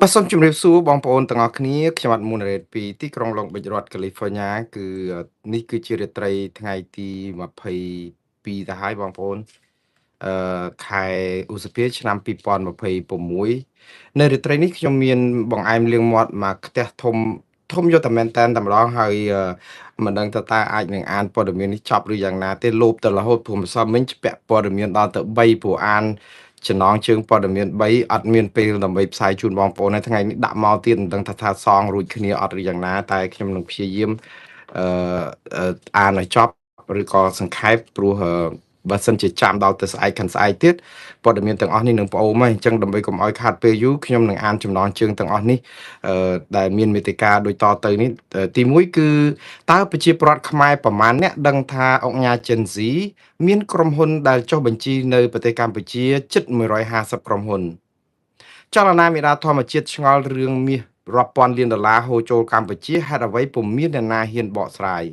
បាទសូមជម្រាបសួរបងប្អូនទាំងអស់គ្នាខ្ញុំបាទមុនរ៉េតពីទីក្រុងឡុងបិចរដ្ឋកាលីហ្វ័រញ៉ាគឺនេះគឺជារាត្រីថ្ងៃទី22ទៅហើយបងប្អូនខែឧសភាឆ្នាំ2026នៅរាត្រីនេះខ្ញុំមានបង្អែមលាងមាត់មកខ្ទះធំធំយកតែមែនតែនតែម្ដងហើយមិនដឹងថាតើអាចនឹងអានព័ត៌មាននេះចប់ឬយ៉ាងណាទេលោបទៅរហូតព្រោះម្សិលមិញពាក់ព័ត៌មានដល់ទៅ3ព្រោះអានចំណងជើងព័ត៌មាន3អត់មានពេលដើម្បីផ្សាយជូនបងប្អូននៅថ្ងៃនេះដាក់មកទៀតមិនដឹងថាសងរួចគ្នាអត់ឬយ៉ាងណាតែខ្ញុំនឹងព្យាយាមអឺអានឲ្យចប់ឬក៏សង្ខេបព្រោះបើសិនជាចាំដល់ទៅស្អែកខាងស្អែកទៀតព័ត៌មានទាំងអស់នេះនឹងប្អូនហើយអញ្ចឹងដើម្បីកុំឲ្យខាតពេលយូរខ្ញុំនឹងអានចំណងជើងទាំងអស់នេះដែលមានមេតិកាដូចតទៅនេះទី1គឺតើប្រជាពលរដ្ឋខ្មែរប្រមាណអ្នកដឹងថាអង្គការ Gen Z មានក្រុមហ៊ុនដែលចុះបញ្ជីនៅប្រទេសកម្ពុជាជិត150ក្រុមហ៊ុនចលនាមេដាធម្មជាតិឆ្ងល់រឿងមាសរាប់ពាន់លានដុល្លារហូរចូលកម្ពុជាហេតុអ្វីពុំមានអ្នកណាហ៊ានបកស្រាយ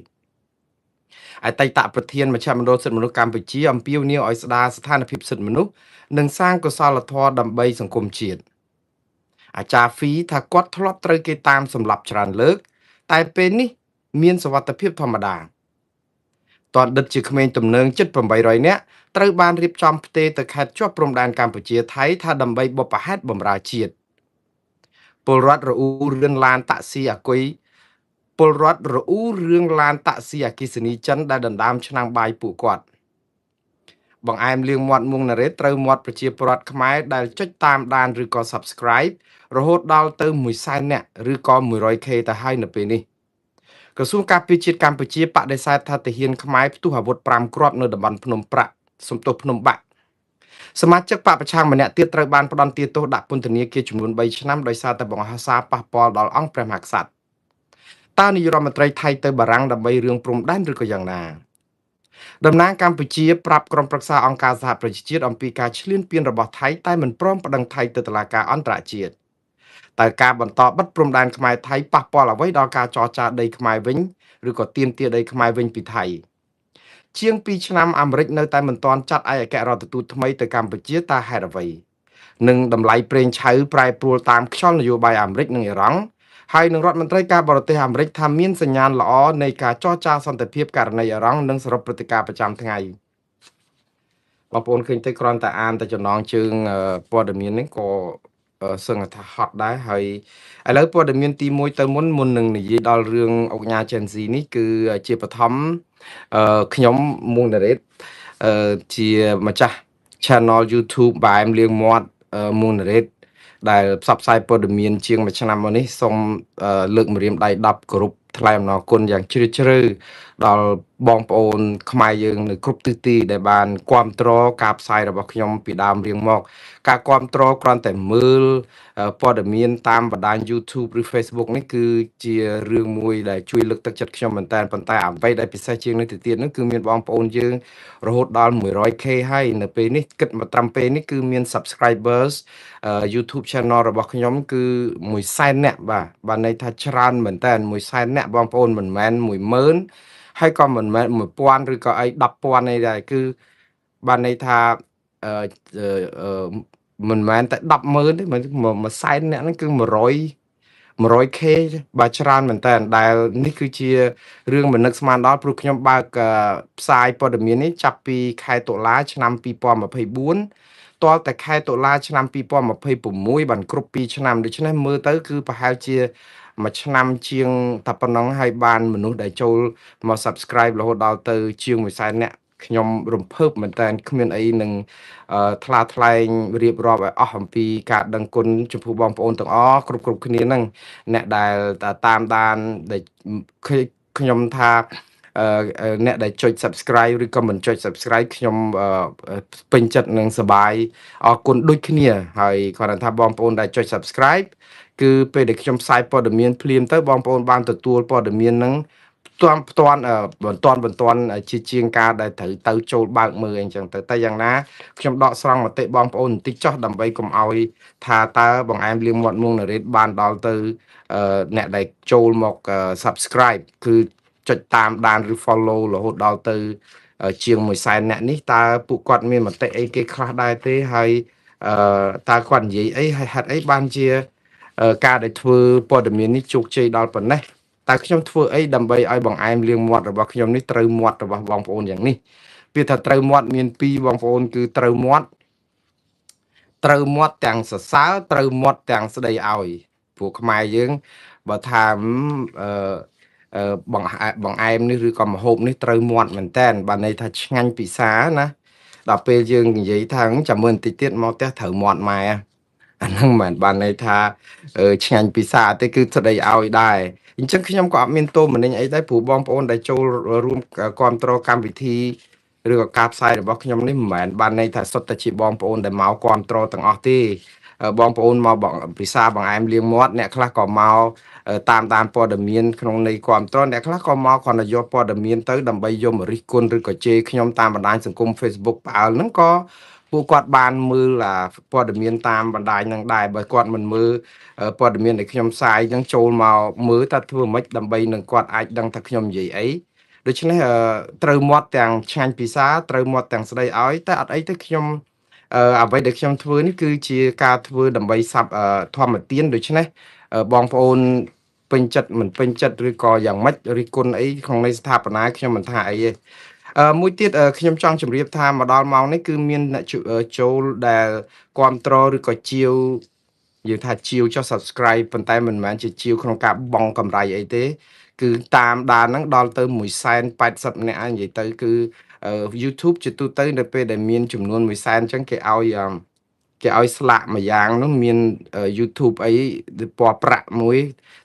អតីតប្រធានមជ្ឈមណ្ឌលសិទ្ធិមនុស្សកម្ពុជាអំពាវនាវឲ្យស្ដារស្ថានភាពសិទ្ធិមនុស្សនិងសាងកុសលធម៌ដើម្បីសង្គមជាតិអាចារ្យហ្វីថាគាត់ធ្លាប់ត្រូវគេតាមសម្លាប់ច្រើនលើកតែពេលនេះមានសុវត្ថិភាពធម្មតាតនដិតជាក្មេងទំនើងជិត800នាក់ត្រូវបានរៀបចំផ្ទេរទៅខេត្តជាប់ព្រំដែនកម្ពុជាថៃថាដើម្បីបុព្វហេតុបម្រើជាតិពលរដ្ឋរអ៊ូរឿងឡានតាក់ស៊ីអាគុយពលរដ្ឋរអ៊ូរឿងឡានតាក់ស៊ីអគ្គិសនីចិនដែលដណ្ដើមឆ្នាំងបាយពួកគាត់បង្អែមលាងមាត់មុងណារ៉េតត្រូវមាត់ប្រជាពលរដ្ឋខ្មែរដែលចុចតាមដានឬក៏ Subscribe រហូតដល់ទៅ100,000នាក់ឬក៏ 100K ទៅហើយនៅពេលនេះក្រសួងការពារជាតិកម្ពុជាបដិសេធថាទាហានខ្មែរផ្ទុះអាវុធ5គ្រាប់នៅតំបន់ភ្នំប្រាក់សំទោសភ្នំបាក់សមាជិកបកប្រឆាំងម្នាក់ទៀតត្រូវបានផ្ដន្ទាទោសដាក់ពន្ធនាគារចំនួន3ឆ្នាំដោយសារតែបង្ហោះសារប៉ះពាល់ដល់អង្គព្រះមហាក្សត្រតើនាយករដ្ឋមន្ត្រីថៃទៅបារាំងដើម្បីរឿងព្រំដែនឬក៏យ៉ាងណាតំណាងកម្ពុជាប្រាប់ក្រុមប្រឹក្សាអង្គការសហប្រជាជាតិអំពីការឈ្លានពានរបស់ថៃតែមិនព្រមប្តឹងថៃទៅតុលាការអន្តរជាតិតើការបន្តបិទព្រំដែនខ្មែរថៃប៉ះពាល់អ្វីដល់ការចរចាដីខ្មែរវិញឬក៏ទាមទារដីខ្មែរវិញពីថៃជាង2ឆ្នាំអាមេរិកនៅតែមិនទាន់ចាត់ឯកអគ្គរដ្ឋទូតថ្មីទៅកម្ពុជាតើហេតុអ្វីនិងតម្លៃប្រេងឆៅប្រែប្រួលតាមខ្យល់នយោបាយអាមេរិកនិងអ៊ីរ៉ង់ហើយនឹងរដ្ឋមន្ត្រីការបរទេសអាមេរិកថាមានសញ្ញាណល្អនៃការចរចាសន្តិភាពករណីអ៊ីរ៉ង់និងសរុបព្រឹត្តិការណ៍ប្រចាំថ្ងៃបងប្អូនឃើញទៅគ្រាន់តែអានតែចំណងជើងព័ត៌មាននេះក៏សឹងថាហត់ដែរហើយឥឡូវព័ត៌មានទី1ទៅមុននឹងនិយាយដល់រឿងអង្គការ Gen Z នេះគឺជាបឋមខ្ញុំមួងណារ៉េតជាម្ចាស់ Channel YouTube បែមលាងមាត់មួងណារ៉េតដែលផ្សព្វផ្សាយព័ត៌មានជាងមួយឆ្នាំមកនេះសូមលើកម្រាមដៃ10គោរពថ្លែងអំណរគុណយ៉ាងជ្រាលជ្រៅដល់បងប្អូនខ្មែរយើងនៅគ្រប់ទិសទីដែលបានគ្រប់គ្រងការផ្សាយរបស់ខ្ញុំពីដើមរៀងមកការគ្រប់គ្រងគ្រាន់តែមើលព័ត៌មានតាមបណ្ដាញ YouTube ឬ Facebook នេះគឺជារឿងមួយដែលជួយលើកទឹកចិត្តខ្ញុំមែនតើប៉ុន្តែអ្វីដែលពិសេសជាងនេះទៅទៀតនោះគឺមានបងប្អូនយើងរហូតដល់ 100K ហើយនៅពេលនេះគិតមកត្រឹមពេលនេះគឺមាន subscribers YouTube channel របស់ខ្ញុំគឺ100,000នាក់បាទបានន័យថាច្រើនមែនតើ100,000នាក់បងប្អូនមិនមែន10000ហើយក៏មិនមែន1000ឬក៏អី10,000អីដែរគឺបានន័យថាអឺមិនមែនតែ100000ទេ100,000នាក់ហ្នឹងគឺ 100K បាទច្រើនមែនតើដែលនេះគឺជារឿងមិននឹកស្មានដល់ព្រោះខ្ញុំបើកផ្សាយព័ត៌មាននេះចាប់ពីខែតុលាឆ្នាំ2024ទាល់តែខែតុលាឆ្នាំ2026បានគ្រប់2ឆ្នាំដូច្នេះមើលទៅគឺប្រហែលជាមួយឆ្នាំជាងតែប៉ុណ្ណឹងហើយបានមនុស្សដែលចូលមក Subscribe រហូតដល់ទៅជាង100,000នាក់ខ្ញុំរំភើបមែនតើគ្មានអីនឹងថ្លាថ្លែងរៀបរាប់ឲ្យអស់អំពីការដឹងគុណចំពោះបងប្អូនទាំងអស់គ្រប់គ្នាហ្នឹងអ្នកដែលតាមដានដែលខ្ញុំថាអ្នកដែលចុច Subscribe ឬក៏មិនចុច Subscribe ខ្ញុំពេញចិត្តនិងសប្បាយអរគុណដូចគ្នាហើយគ្រាន់តែថាបងប្អូនដែលចុច Subscribe គឺពេលដែលខ្ញុំផ្សាយព័ត៌មានភ្លាមទៅបងប្អូនបានទទួលព័ត៌មានហ្នឹងផ្ទាន់ផ្ទាន់បន្ទាន់បន្ទាន់ជាជាងការដែលត្រូវទៅចូលបើកមើលអីចឹងទៅតែយ៉ាងណាខ្ញុំដកស្រង់មតិបងប្អូនបន្តិចចុះដើម្បីកុំឲ្យថាតើបង្អែមលាងមាត់មួងណារ៉េតបានដល់ទៅអ្នកដែលចូលមក Subscribe គឺចុចតាមដានឬ follow រហូតដល់ទៅជាង100,000អ្នកនេះតើពួកគាត់មានមតិអីគេខ្លះដែរទេហើយ តើគាត់និយាយអីហើយហេតុអីបានជា ការដែលធ្វើព័ត៌មាននេះជោគជ័យដល់ប៉ុណ្ណេះតើខ្ញុំធ្វើអីដើម្បីឲ្យបង្អែមលាងមាត់របស់ខ្ញុំនេះត្រូវមាត់របស់បងប្អូនយ៉ាងនេះពាក្យថាត្រូវមាត់មានពីរបងប្អូនគឺត្រូវមាត់ត្រូវមាត់ទាំងសរសើរត្រូវមាត់ទាំងស្ដីឲ្យព្រោះខ្មែរយើងបើថាអឺអឺបងបងអែមនេះឬក៏ម្ហូបនេះត្រូវមាត់មែនតែនបានន័យថាឆ្ងាញ់ពិសាណាដល់ពេលយើងនិយាយថាចាំមើលបន្តិចទៀតមកផ្ទះត្រូវមាត់ម៉ែអាហ្នឹងមិនបានន័យថាឆ្ងាញ់ពិសាទេគឺស្ដីឲ្យដែរអញ្ចឹងខ្ញុំក៏អត់មានទោមនញអីដែរព្រោះបងប្អូនដែលចូលរួមគ្រប់គ្រងកម្មវិធីឬក៏ការផ្សាយរបស់ខ្ញុំនេះមិនមែនបានន័យថាសុទ្ធតែជាបងប្អូនដែលមកគ្រប់គ្រងទាំងអស់ទេបងប្អូនមកពិសាបង្អែមលាងមាត់អ្នកខ្លះក៏មកតាមដានព័ត៌មានក្នុងន័យគ្រប់គ្រងអ្នកខ្លះក៏មកគ្រាន់តែយកព័ត៌មានទៅដើម្បីយកមករិះគន់ឬក៏ជេរខ្ញុំតាមបណ្ដាញសង្គម Facebook ផ្អើលហ្នឹងក៏ពួកគាត់បានមើលអាព័ត៌មានតាមបណ្ដាញហ្នឹងដែរបើគាត់មិនមើលព័ត៌មានដែលខ្ញុំផ្សាយហ្នឹងចូលមកមើលតើធ្វើម៉េចដើម្បីនឹងគាត់អាចដឹងថាខ្ញុំនិយាយអីដូច្នេះត្រូវមាត់ទាំងឆ្ងាញ់ពិសាត្រូវមាត់ទាំងស្ដីឲ្យតែអត់អីទេខ្ញុំអ្វីដែលខ្ញុំធ្វើនេះគឺជាការធ្វើដើម្បីសັບធម្មទានដូច្នេះបងប្អូនពេញចិត្តមិនពេញចិត្តឬក៏យ៉ាងម៉េចឬគុណអីក្នុងនៃស្ថាបនាខ្ញុំមិនថាអីទេមួយទៀតខ្ញុំចង់ជម្រាបថាមកដល់ម៉ោងនេះគឺមានអ្នកចូលដែលគ្រប់គ្រងឬក៏ជាវយើងថាជាវចុះ subscribe ប៉ុន្តែមិនមែនជាជាវក្នុងការបង់កម្រៃអីទេគឺតាមដានហ្នឹងដល់ទៅ180នាក់និយាយទៅគឺ YouTube ជាទូទៅនៅពេលដែលមានចំនួន1សែនអញ្ចឹងគេឲ្យស្លាកមួយយ៉ាងនោះមាន YouTube អីពណ៌ប្រាក់មួយ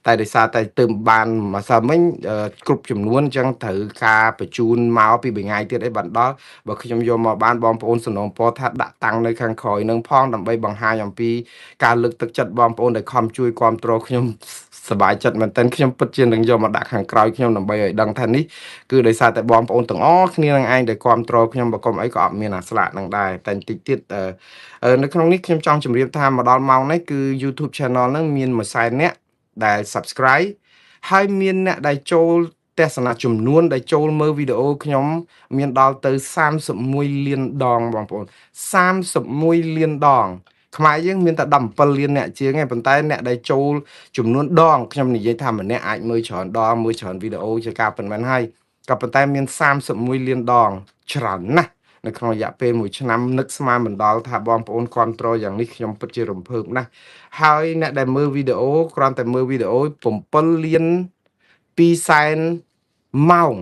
តែដោយសារតែទើបបានម្សិលមិញគ្រប់ចំនួនអញ្ចឹងត្រូវការបញ្ជូនមកពីមួយថ្ងៃទៀតអីបានដល់បើខ្ញុំយកមកបានបងប្អូនសំណូមពរថាដាក់តាំងនៅខាងក្រោយនឹងផងដើម្បីបង្ហាញអំពីការលើកទឹកចិត្តបងប្អូនដែលខំជួយគាំទ្រខ្ញុំសប្បាយចិត្តមែនទែនខ្ញុំពិតជានឹងយកមកដាក់ខាងក្រោយខ្ញុំដើម្បីឲ្យដឹងថានេះគឺដោយសារតែបងប្អូនទាំងអស់គ្នានឹងឯងដែលគាំទ្រខ្ញុំបើកុំអីក៏អត់មានអាស្លាកនឹងដែរតែបន្តិចទៀតនៅក្នុងនេះខ្ញុំចង់ជម្រាបថាមកដល់ម៉ោងនេះគឺ YouTube Channel ហ្នឹងមាន1សែននាក់ដែល Subscribe ហើយមានអ្នកដែលចូលទស្សនៈចំនួនដែលចូលមើលវីដេអូខ្ញុំមានដល់ទៅ31លានដងបងប្អូន31លានដងខ្មែរយើងមានតែ17លានអ្នកជាងឯងប៉ុន្តែអ្នកដែលចូលចំនួនដងខ្ញុំនិយាយថាម្នាក់អាចមើលច្រើនដងមើលច្រើនវីដេអូជាការប៉ុន្មានហើយក៏ប៉ុន្តែមាន31លានដងច្រើនណាស់នៅក្នុងរយៈពេល1ឆ្នាំនឹកស្មានមិនដល់ថាបងប្អូនគ្រប់គ្រងយ៉ាងនេះខ្ញុំពិតជារំភើបណាស់ហើយអ្នកដែលមើលវីដេអូគ្រាន់តែមើលវីដេអូ7លាន2សែនម៉ោង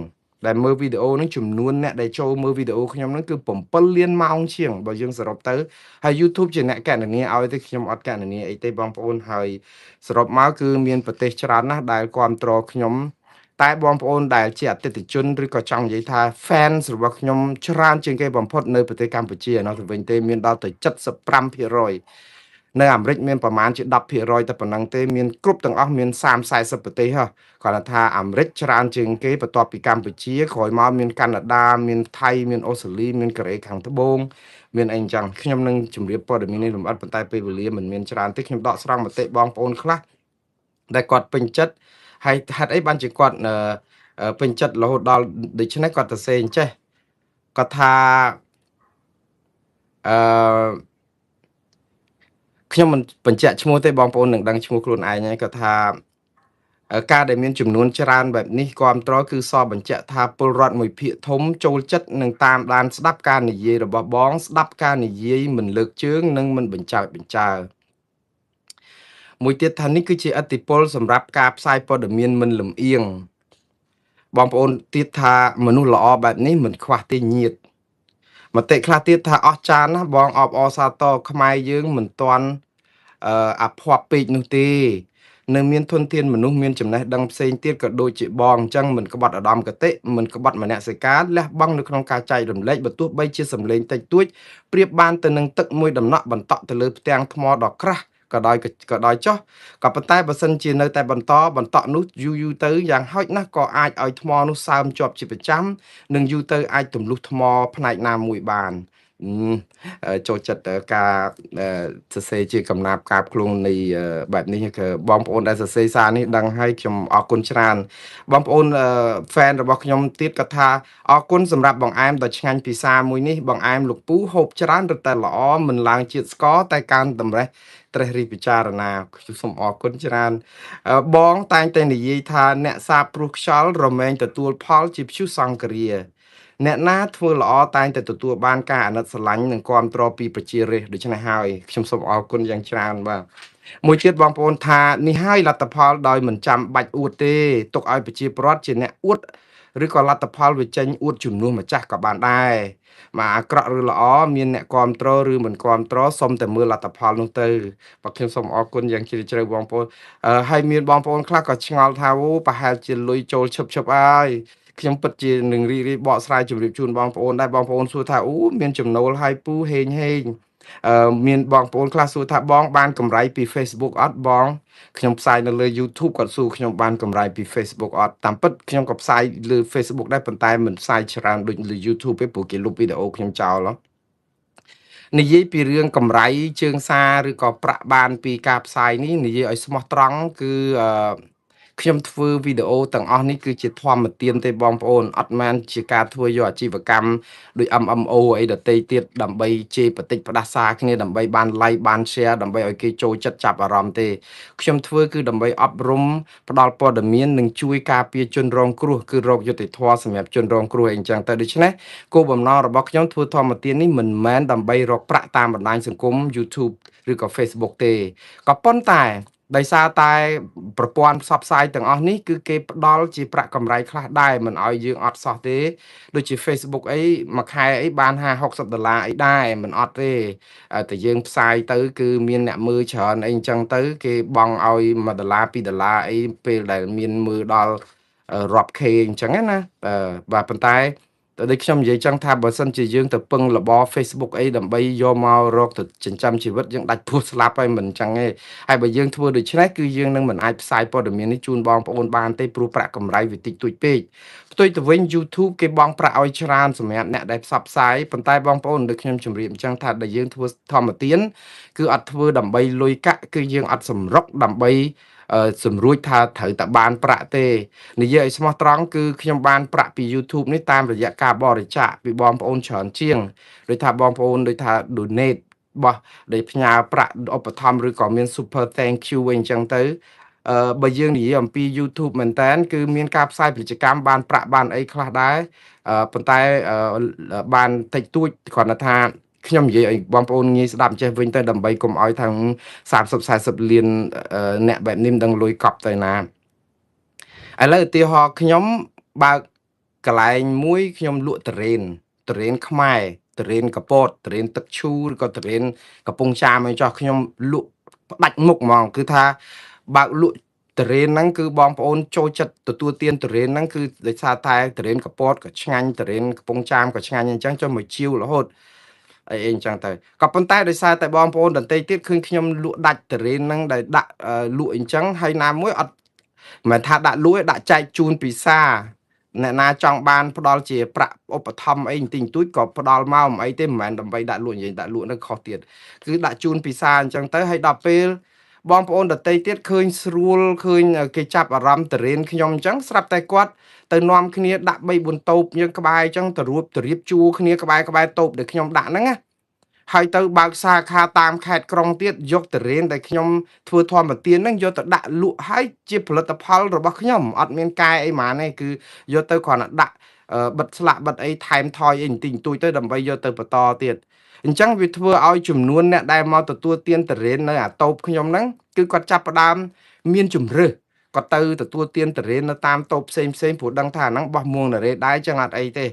ដែលមើលវីដេអូហ្នឹងចំនួនអ្នកដែលចូលមើលវីដេអូខ្ញុំហ្នឹងគឺ7លានម៉ោងជាងបើយើងសរុបទៅហើយ YouTube ជាអ្នកកណនាឲ្យទេខ្ញុំអត់កណនាអីទេបងប្អូនហើយសរុបមកគឺមានប្រទេសច្រើនណាស់ដែលគ្រប់គ្រងខ្ញុំតែបងប្អូនដែលជាអតិថិជនឬក៏ចង់និយាយថា fans របស់ខ្ញុំច្រើនជាងគេបំផុតនៅប្រទេសកម្ពុជាឯណោះទៅវិញទេមានដល់ទៅ75%នៅអាមេរិកមានប្រមាណជា10%តែប៉ុណ្ណឹងទេមានគ្រប់ទាំងអស់មាន30 40ប្រទេសហ៎គាត់ថាអាមេរិកច្រើនជាងគេបន្ទាប់ពីកម្ពុជាក្រោយមកមានកាណាដាមានថៃមានអូស្ត្រាលីមានកូរ៉េខាងត្បូងមានអីអញ្ចឹងខ្ញុំនឹងជម្រាបព័ត៌មាននេះលម្អិតប៉ុន្តែពេលវេលាមិនមានច្រើនទេខ្ញុំដកស្រង់មតិបងប្អូនខ្លះដែលគាត់ពេញចិត្តហើយហេតុអីបានជាគាត់ពេញចិត្តរហូតដល់ដូច្នេះគាត់ទៅសេអញ្ចេះគាត់ថាអឺខ្ញុំមិនបញ្ជាក់ឈ្មោះទេបងប្អូននឹងដឹងឈ្មោះខ្លួនឯងហើយគាត់ថាការដែលមានចំនួនច្រើនបែបនេះគាំទ្រគឺសបញ្ជាក់ថាពលរដ្ឋមួយភាគធំចូលចិត្តនឹងតាមដានស្ដាប់ការនិយាយរបស់បងស្ដាប់ការនិយាយមិនលើកជើងនិងមិនបញ្ចើចបញ្ចើមួយទៀតថានេះគឺជាឥទ្ធិពលសម្រាប់ការផ្សាយព័ត៌មានមិនលំអៀងបងប្អូនទៀតថាមនុស្សល្អបែបនេះមិនខ្វះទេញាតមតិខ្លះទៀតថាអស់ចានណាបងអបអសាទរខ្មែរយើងមិនទាន់អភ័ព្វពេកនោះទេនៅមានធនធានមនុស្សមានចំណេះដឹងផ្សេងទៀតក៏ដូចជាបងអញ្ចឹងមិនក្បត់ឧត្តមគតិមិនក្បត់មនសិការលះបង់នៅក្នុងការចែករំលែកបើទោះបីជាសម្លេងតិចតួចប្រៀបបានទៅនឹងទឹកមួយដំណក់បន្តក់ទៅលើផ្ទាំងថ្មដ៏ក្រាស់ក៏ដោយចុះក៏ប៉ុន្តែបើសិនជានៅតែបន្តក់នោះយូរយូរទៅយ៉ាងហោចណាស់ក៏អាចឲ្យថ្មនោះសើមជាប់ជាប្រចាំនិងយូរទៅអាចទម្លុះថ្មផ្នែកណាមួយបាន ចូលចិត្តការសរសេរជាកំណាព្យកាបខ្លួននៃបែបនេះគឺបងប្អូនដែលសរសេរសារនេះដឹងហើយខ្ញុំអរគុណច្រើនបងប្អូន fan របស់ខ្ញុំទៀតក៏ថាអរគុណសម្រាប់បងអែមដ៏ឆ្ងាញ់ពិសាមួយនេះបងអែមលោកពូហូបច្រើនរឹតតែល្អមិនឡើងជាតិស្ករតែកើនតម្រេះត្រេះរិះពិចារណាខ្ញុំសូមអរគុណច្រើនបងតែងតែនិយាយថាអ្នកសាបព្រោះខ្យល់រមែងទទួលផលជាព្យុះសង្គ្រាអ្នកណាធ្វើល្អតែងតែទទួលបានការអាណិតស្រឡាញ់និងគាំទ្រពីប្រជារាស្ត្រដូច្នេះហើយខ្ញុំសូមអរគុណយ៉ាងច្រើនបាទមួយទៀតបងប្អូនថានេះហើយលទ្ធផលដោយមិនចាំបាច់អួតទេទុកឲ្យប្រជាពលរដ្ឋជាអ្នកអួតឬក៏លទ្ធផលវាចេញអួតជំនួសម្ចាស់ក៏បានដែរមកអាក្រក់ឬល្អមានអ្នកគាំទ្រឬមិនគាំទ្រសុំតែមើលលទ្ធផលនោះទៅបាទខ្ញុំសូមអរគុណយ៉ាងជ្រាលជ្រៅបងប្អូនហើយមានបងប្អូនខ្លះក៏ឆ្ងល់ថាអូប្រហែលជាលុយចូលឈឹបឈឹបហើយខ្ញុំពិតជានឹងរីរីបកស្រាយជម្រាបជូនបងប្អូនដែរបងប្អូនសួរថាអូមានចំណូលហើយពូហេងហេងមានបងប្អូនខ្លះសួរថាបងបានកម្រៃពី Facebook អត់បងខ្ញុំផ្សាយនៅលើ YouTube គាត់សួរខ្ញុំបានកម្រៃពី Facebook អត់តាមពិតខ្ញុំក៏ផ្សាយលើ Facebook ដែរប៉ុន្តែមិនផ្សាយច្រើនដូចលើ YouTube ទេព្រោះគេលុបវីដេអូខ្ញុំចោលនិយាយពីរឿងកម្រៃជើងសារឬក៏ប្រាក់បានពីការផ្សាយនេះនិយាយឲ្យស្មោះត្រង់គឺខ្ញុំធ្វើវីដេអូទាំងអស់នេះគឺជាធម្មទានទេបងប្អូនអត់មែនជាការធ្វើយកអាជីវកម្មដូច MMO អីដទៃទៀតដើម្បីជេរបតិចផ្ដាសាគ្នាដើម្បីបាន like បាន share ដើម្បីឲ្យគេចូលចិត្តចាប់អារម្មណ៍ទេខ្ញុំធ្វើគឺដើម្បីអប់រំផ្ដល់ព័ត៌មាននិងជួយការពារជនរងគ្រោះគឺរកយុត្តិធម៌សម្រាប់ជនរងគ្រោះអីចឹងទៅដូច្នេះគោលបំណងរបស់ខ្ញុំធ្វើធម្មទាននេះមិនមែនដើម្បីរកប្រាក់តាមបណ្ដាញសង្គម YouTube ឬក៏ Facebook ទេក៏ប៉ុន្តែដោយសារតែប្រព័ន្ធផ្សព្វផ្សាយទាំងអស់នេះគឺគេផ្ដល់ជាប្រាក់កម្រៃខ្លះដែរមិនឲ្យយើងអត់សោះទេដូចជា Facebook អីមួយខែអីបាន50 60ដុល្លារអីដែរមិនអត់ទេតែយើងផ្សាយទៅគឺមានអ្នកមើលច្រើនអីអញ្ចឹងទៅគេបង់ឲ្យ1ដុល្លារ2ដុល្លារអីពេលដែលមានមើលដល់រាប់ K អញ្ចឹងណាបាទប៉ុន្តែដូចខ្ញុំនិយាយចឹងថាបើសិនជាយើងទៅពឹងរបរ Facebook អីដើម្បីយកមករកទៅចិញ្ចឹមជីវិតយើងដាច់ពោះស្លាប់ហើយមិនចឹងទេហើយបើយើងធ្វើដូច្នេះគឺយើងនឹងមិនអាចផ្សាយព័ត៌មាននេះជូនបងប្អូនបានទេព្រោះប្រាក់កម្រៃវាតិចតួចពេកផ្ទុយទៅវិញ YouTube គេបង់ប្រាក់ឲ្យច្រើនសម្រាប់អ្នកដែលផ្សព្វផ្សាយប៉ុន្តែបងប្អូនដូចខ្ញុំជម្រាបអញ្ចឹងថាដែលយើងធ្វើធម្មទានគឺអត់ធ្វើដើម្បីលុយកាក់គឺយើងអត់សម្រុកដើម្បីសម្រួចថាត្រូវតែបានប្រាក់ទេនិយាយឲ្យស្មោះត្រង់គឺខ្ញុំបានប្រាក់ពី YouTube នេះតាមរយៈការបរិច្ចាគពីបងប្អូនច្រើនជាងដូចថាបងប្អូនដូចថា donate បោះដែលផ្ញើប្រាក់ឧបត្ថម្ភឬក៏មាន super thank you អីអញ្ចឹងទៅបើយើងនិយាយអំពី YouTube មែនតើគឺមានការផ្សាយពាណិជ្ជកម្មបានប្រាក់បានអីខ្លះដែរប៉ុន្តែបានតិចតួចគ្រាន់តែថាខ្ញុំនិយាយឲ្យបងប្អូនងាយស្ដាប់ចេះវិញទៅដើម្បីកុំឲ្យทั้ง30 40លានអ្នកបែបនេះមិនដឹងលុយកប់ទៅណាឥឡូវឧទាហរណ៍ខ្ញុំបើកកន្លែងមួយខ្ញុំលក់តរ៉េនតរ៉េនខ្មែរតរ៉េនកពតតរ៉េនទឹកឈូឬក៏តរ៉េនកំពង់ចាមអីចោះខ្ញុំលក់ផ្ដាច់មុខហ្មងគឺថាបើកលក់តរ៉េនហ្នឹងគឺបងប្អូនចូលចិត្តទទួលទានតរ៉េនហ្នឹងគឺដោយសារតែតរ៉េនកពតក៏ឆ្ងាញ់តរ៉េនកំពង់ចាមក៏ឆ្ងាញ់អញ្ចឹងចុះមកជាវរហូតអីអញ្ចឹងទៅក៏ប៉ុន្តែដោយសារតែបងប្អូនដន្តីទៀតឃើញខ្ញុំលក់ដាច់តរ៉េនហ្នឹងដែលដាក់លក់អញ្ចឹងហើយណាមួយអត់មិនថាដាក់លក់ទេដាក់ចែកជូនពិសាអ្នកណាចង់បានផ្ដល់ជាប្រាក់ឧបត្ថម្ភអីបន្តិចបន្តួចក៏ផ្ដល់មកមិនអីទេមិនមែនដើម្បីដាក់លក់និយាយដាក់លក់នៅខុសទៀតគឺដាក់ជូនពិសាអញ្ចឹងទៅហើយដល់ពេលបងប្អូនដតីទៀតឃើញស្រួលឃើញគេចាប់អារម្មណ៍តរ៉េនខ្ញុំអញ្ចឹងស្រាប់តែគាត់ទៅនាំគ្នាដាក់3 4តូបយើងក្បែរអញ្ចឹងទៅរួបទៅរៀបជួរគ្នាក្បែរក្បែរតូបដែលខ្ញុំដាក់ហ្នឹងណាហើយទៅបើកសាខាតាមខេត្តក្រុងទៀតយកតរ៉េនដែលខ្ញុំធ្វើធម្មទានហ្នឹងយកទៅដាក់លក់ហើយជាផលិតផលរបស់ខ្ញុំអត់មានកែអីហ្មងទេគឺយកទៅគ្រាន់តែដាក់បិទស្លាកបិទអីថែមថយអីបន្តិចបន្តួចទៅដើម្បីយកទៅបន្តទៀតអញ្ចឹងវាធ្វើឲ្យចំនួនអ្នកដែលមកទទួលទានតរ៉េននៅអាតូបខ្ញុំហ្នឹងគឺគាត់ចាប់ផ្ដើមមានជំរើសគាត់ទៅទទួលទានតរ៉េននៅតាមតូបផ្សេងផ្សេងព្រោះដឹងថាអាហ្នឹងបោះមួងនរ៉េដែរចឹងអត់អីទេ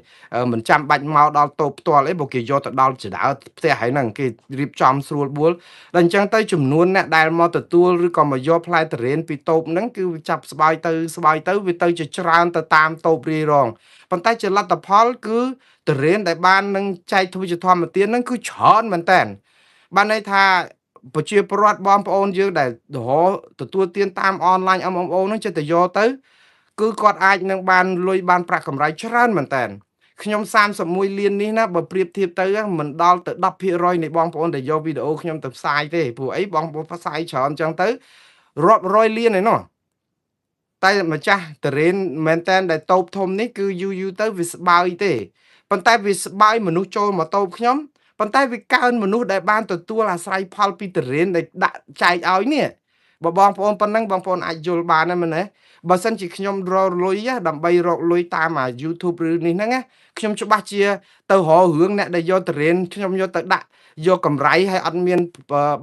មិនចាំបាច់មកដល់តូបផ្ទាល់អីព្រោះគេយកទៅដល់ចដើផ្ទះហើយហ្នឹងគេរៀបចំស្រួលបួលដល់អញ្ចឹងទៅចំនួនអ្នកដែលមកទទួលឬក៏មកយកផ្លែតរ៉េនពីតូបហ្នឹងគឺវាចាប់ស្បើយទៅស្បើយទៅវាទៅជាច្រើនទៅតាមតូបរាយរងប៉ុន្តែជាលទ្ធផលគឺតរ៉េនដែលបាននឹងចែកធ្វើជាធម្មទានហ្នឹងគឺច្រើនមែនតើបានន័យថាប្រជាពលរដ្ឋបងប្អូនយើងដែលរកទទួលទានតាមអនឡាញ MMO ហ្នឹងចិត្តតែយកទៅគឺគាត់អាចនឹងបានលុយបានប្រាក់កម្រៃច្រើនមែនតើ ខ្ញុំ31លាននេះណាបើប្រៀបធៀបទៅមិនដល់ទៅ10%នៃបងប្អូនដែលយកវីដេអូខ្ញុំទៅផ្សាយទេព្រោះអីបងប្អូនផ្សាយច្រើនអញ្ចឹងទៅរាប់រយលានឯណោះតែម្ចាស់តរេនមែនតែនដែលតូបធំនេះគឺយូរយូរទៅវាស្បើយទេប៉ុន្តែវាស្បើយមនុស្សចូលមកតូបខ្ញុំប៉ុន្តែវាកើនមនុស្សដែលបានទទួលអាស្រ័យផលពីតរេនដែលដាក់ចែកឲ្យនេះបើបងប្អូនប៉ុណ្ណឹងបងប្អូនអាចយល់បានណាមែនទេបើសិនជាខ្ញុំរកលុយដើម្បីរកលុយតាមអា YouTube ឬនេះហ្នឹងណាខ្ញុំច្បាស់ជាទៅរករឿងអ្នកដែលយកតរេនខ្ញុំយកទៅដាក់យកកម្រៃហើយអត់មាន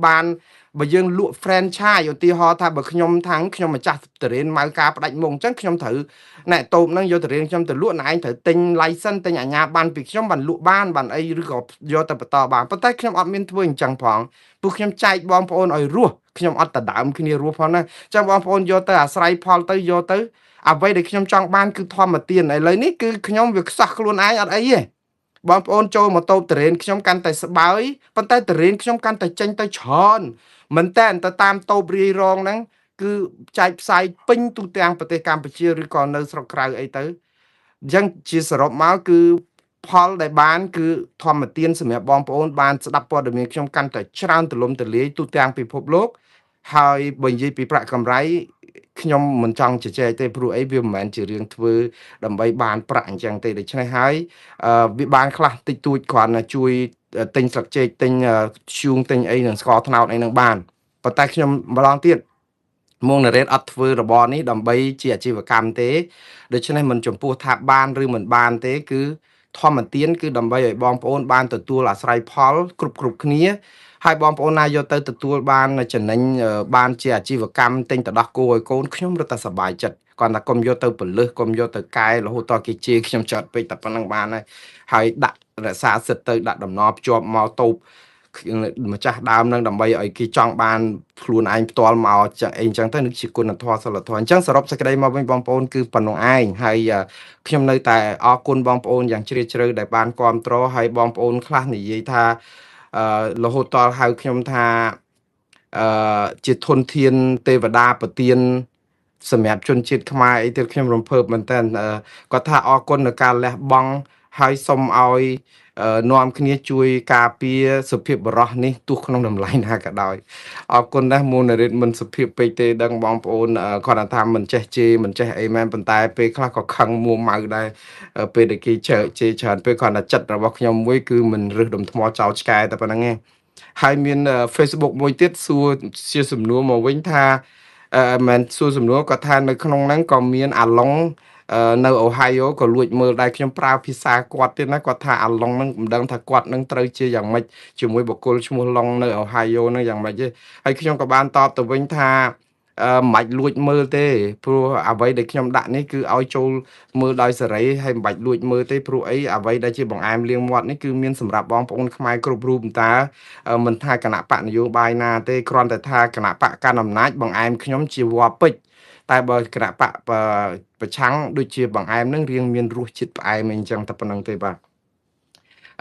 បានបើយើងលក់ franchise ឧទាហរណ៍ថាបើខ្ញុំថាងខ្ញុំម្ចាស់តរេនម៉ៅការផ្ដាច់មុខអញ្ចឹងខ្ញុំត្រូវណែតូបហ្នឹងយកតរេនខ្ញុំទៅលក់ណែឯងត្រូវទិញ license ទិញអាជ្ញាប័ណ្ណពីខ្ញុំបានលក់បានបានអីឬក៏យកទៅបន្តបានប៉ុន្តែខ្ញុំអត់មានធ្វើអញ្ចឹងផងពួកខ្ញុំចែកបងប្អូនឲ្យរស់ខ្ញុំអត់ដដើមគ្នារស់ផងណាអញ្ចឹងបងប្អូនយកទៅអាស្រ័យផលទៅយកទៅអ្វីដែលខ្ញុំចង់បានគឺធម្មទានឥឡូវនេះគឺខ្ញុំវាខ្សោះខ្លួនឯងអត់អីទេបងប្អូនចូលមកតូបតរេនខ្ញុំកាន់តែស្បើយប៉ុន្តែតរេនខ្ញុំកាន់តែចេញទៅច្រើនមែនតើទៅតាមតូបរាយរងហ្នឹងគឺចែកផ្សាយពេញទូទាំងប្រទេសកម្ពុជាឬក៏នៅស្រុកក្រៅអីទៅអញ្ចឹងជាសរុបមកគឺផលដែលបានគឺធម្មទានសម្រាប់បងប្អូនបានស្ដាប់ព័ត៌មានខ្ញុំកាន់តែច្រើនទូលំទូលាយទូទាំងពិភពលោកហើយបើនិយាយពីប្រាក់កម្រៃខ្ញុំមិនចង់ជជែកទេព្រោះអីវាមិនមែនជារឿងធ្វើដើម្បីបានប្រាក់អញ្ចឹងទេដូច្នេះហើយវាបានខ្លះតិចតួចគ្រាន់តែជួយទិញស្លឹកចេកទិញធ្យូងទិញអីនឹងស្ករត្នោតអីនឹងបានប៉ុន្តែខ្ញុំម្ដងទៀតមួងណារ៉េតអត់ធ្វើរបរនេះដើម្បីជាអាជីវកម្មទេដូច្នេះមិនចំពោះថាបានឬមិនបានទេគឺធម្មទានគឺដើម្បីឲ្យបងប្អូនបានទទួលអាស្រ័យផលគ្រប់គ្រប់គ្នាហើយបងប្អូនណាយកទៅទទួលបានចំណេញបានជាអាជីវកម្មទិញទៅដោះគោឲ្យកូនខ្ញុំរត់តែសប្បាយចិត្តគាត់ថាកុំយកទៅពលឹះកុំយកទៅកែរហូតដល់គេជេរខ្ញុំចាត់ពេកតែប៉ុណ្្នឹងបានហើយហើយដាក់រក្សាសិទ្ធទៅដាក់ដំណរភ្ជាប់មកតូបម្ចាស់ដើមនឹងដើម្បីឲ្យគេចង់បានខ្លួនឯងផ្ទាល់មកចឹងអីចឹងទៅនឹងជាគុណធម៌សិលធម៌អញ្ចឹងសរុបសេចក្តីមកវិញបងប្អូនគឺប៉ុណ្ណឹងឯងហើយខ្ញុំនៅតែអរគុណបងប្អូនយ៉ាងជ្រាលជ្រៅដែលបានគ្រប់គ្រងហើយបងប្អូនខ្លះនិយាយថាអឺរហូតតហៅខ្ញុំថាអឺជាធនធានទេវតាប្រទានសម្រាប់ជនជាតិខ្មែរអីទៀតខ្ញុំរំភើបមែនតើគាត់ថាអរគុណនៅការលះបង់ហើយសូមឲ្យនាំគ្នាជួយការពារសុភាពបរោះនេះទោះក្នុងតម្លៃណាក៏ដោយអរគុណណាស់មូនរិទ្ធមិនសុភាពពេកទេដឹងបងប្អូនគាត់ថាមិនចេះជេរមិនចេះអីមែនប៉ុន្តែពេលខ្លះក៏ខឹងមួម៉ៅដែរពេលដែលគេជេរច្រើនពេលគាត់ថាចិត្តរបស់ខ្ញុំមួយគឺមិនរឹសដុំថ្មចោលឆ្កែតែប៉ុណ្្នឹងឯងហើយមាន Facebook មួយទៀតសួរជាសំណួរមកវិញថាអឺមិនសួរសំណួរគាត់ថានៅក្នុងហ្នឹងក៏មានអាឡុងនៅអូហាយ៉ូក៏លួចមើលដែរខ្ញុំប្រើភាសាគាត់ទៀតណាគាត់ថាអាឡុងហ្នឹងមិនដឹងថាគាត់នឹងត្រូវជាយ៉ាងម៉េចជាមួយបុគ្គលឈ្មោះឡុងនៅអូហាយ៉ូហ្នឹងយ៉ាងម៉េចទេហើយខ្ញុំក៏បានតបទៅវិញថាអឺមិនបាច់លួចមើលទេព្រោះអ្វីដែលខ្ញុំដាក់នេះគឺឲ្យចូលមើលដោយសេរីហើយមិនបាច់លួចមើលទេព្រោះអីអ្វីដែលជាបង្អែមលាងមាត់នេះគឺមានសម្រាប់បងប្អូនខ្មែរគ្រប់រូបតើមិនថាគណៈបកនយោបាយណាទេគ្រាន់តែថាគណៈបកកាន់អំណាចបង្អែមខ្ញុំជាវល្លិពេជ្រតែបើគណៈបកប្រឆាំងដូចជាបង្អែមនឹងរៀងមានរសជាតិផ្អែមអីចឹងតែប៉ុណ្្នឹងទេបាទ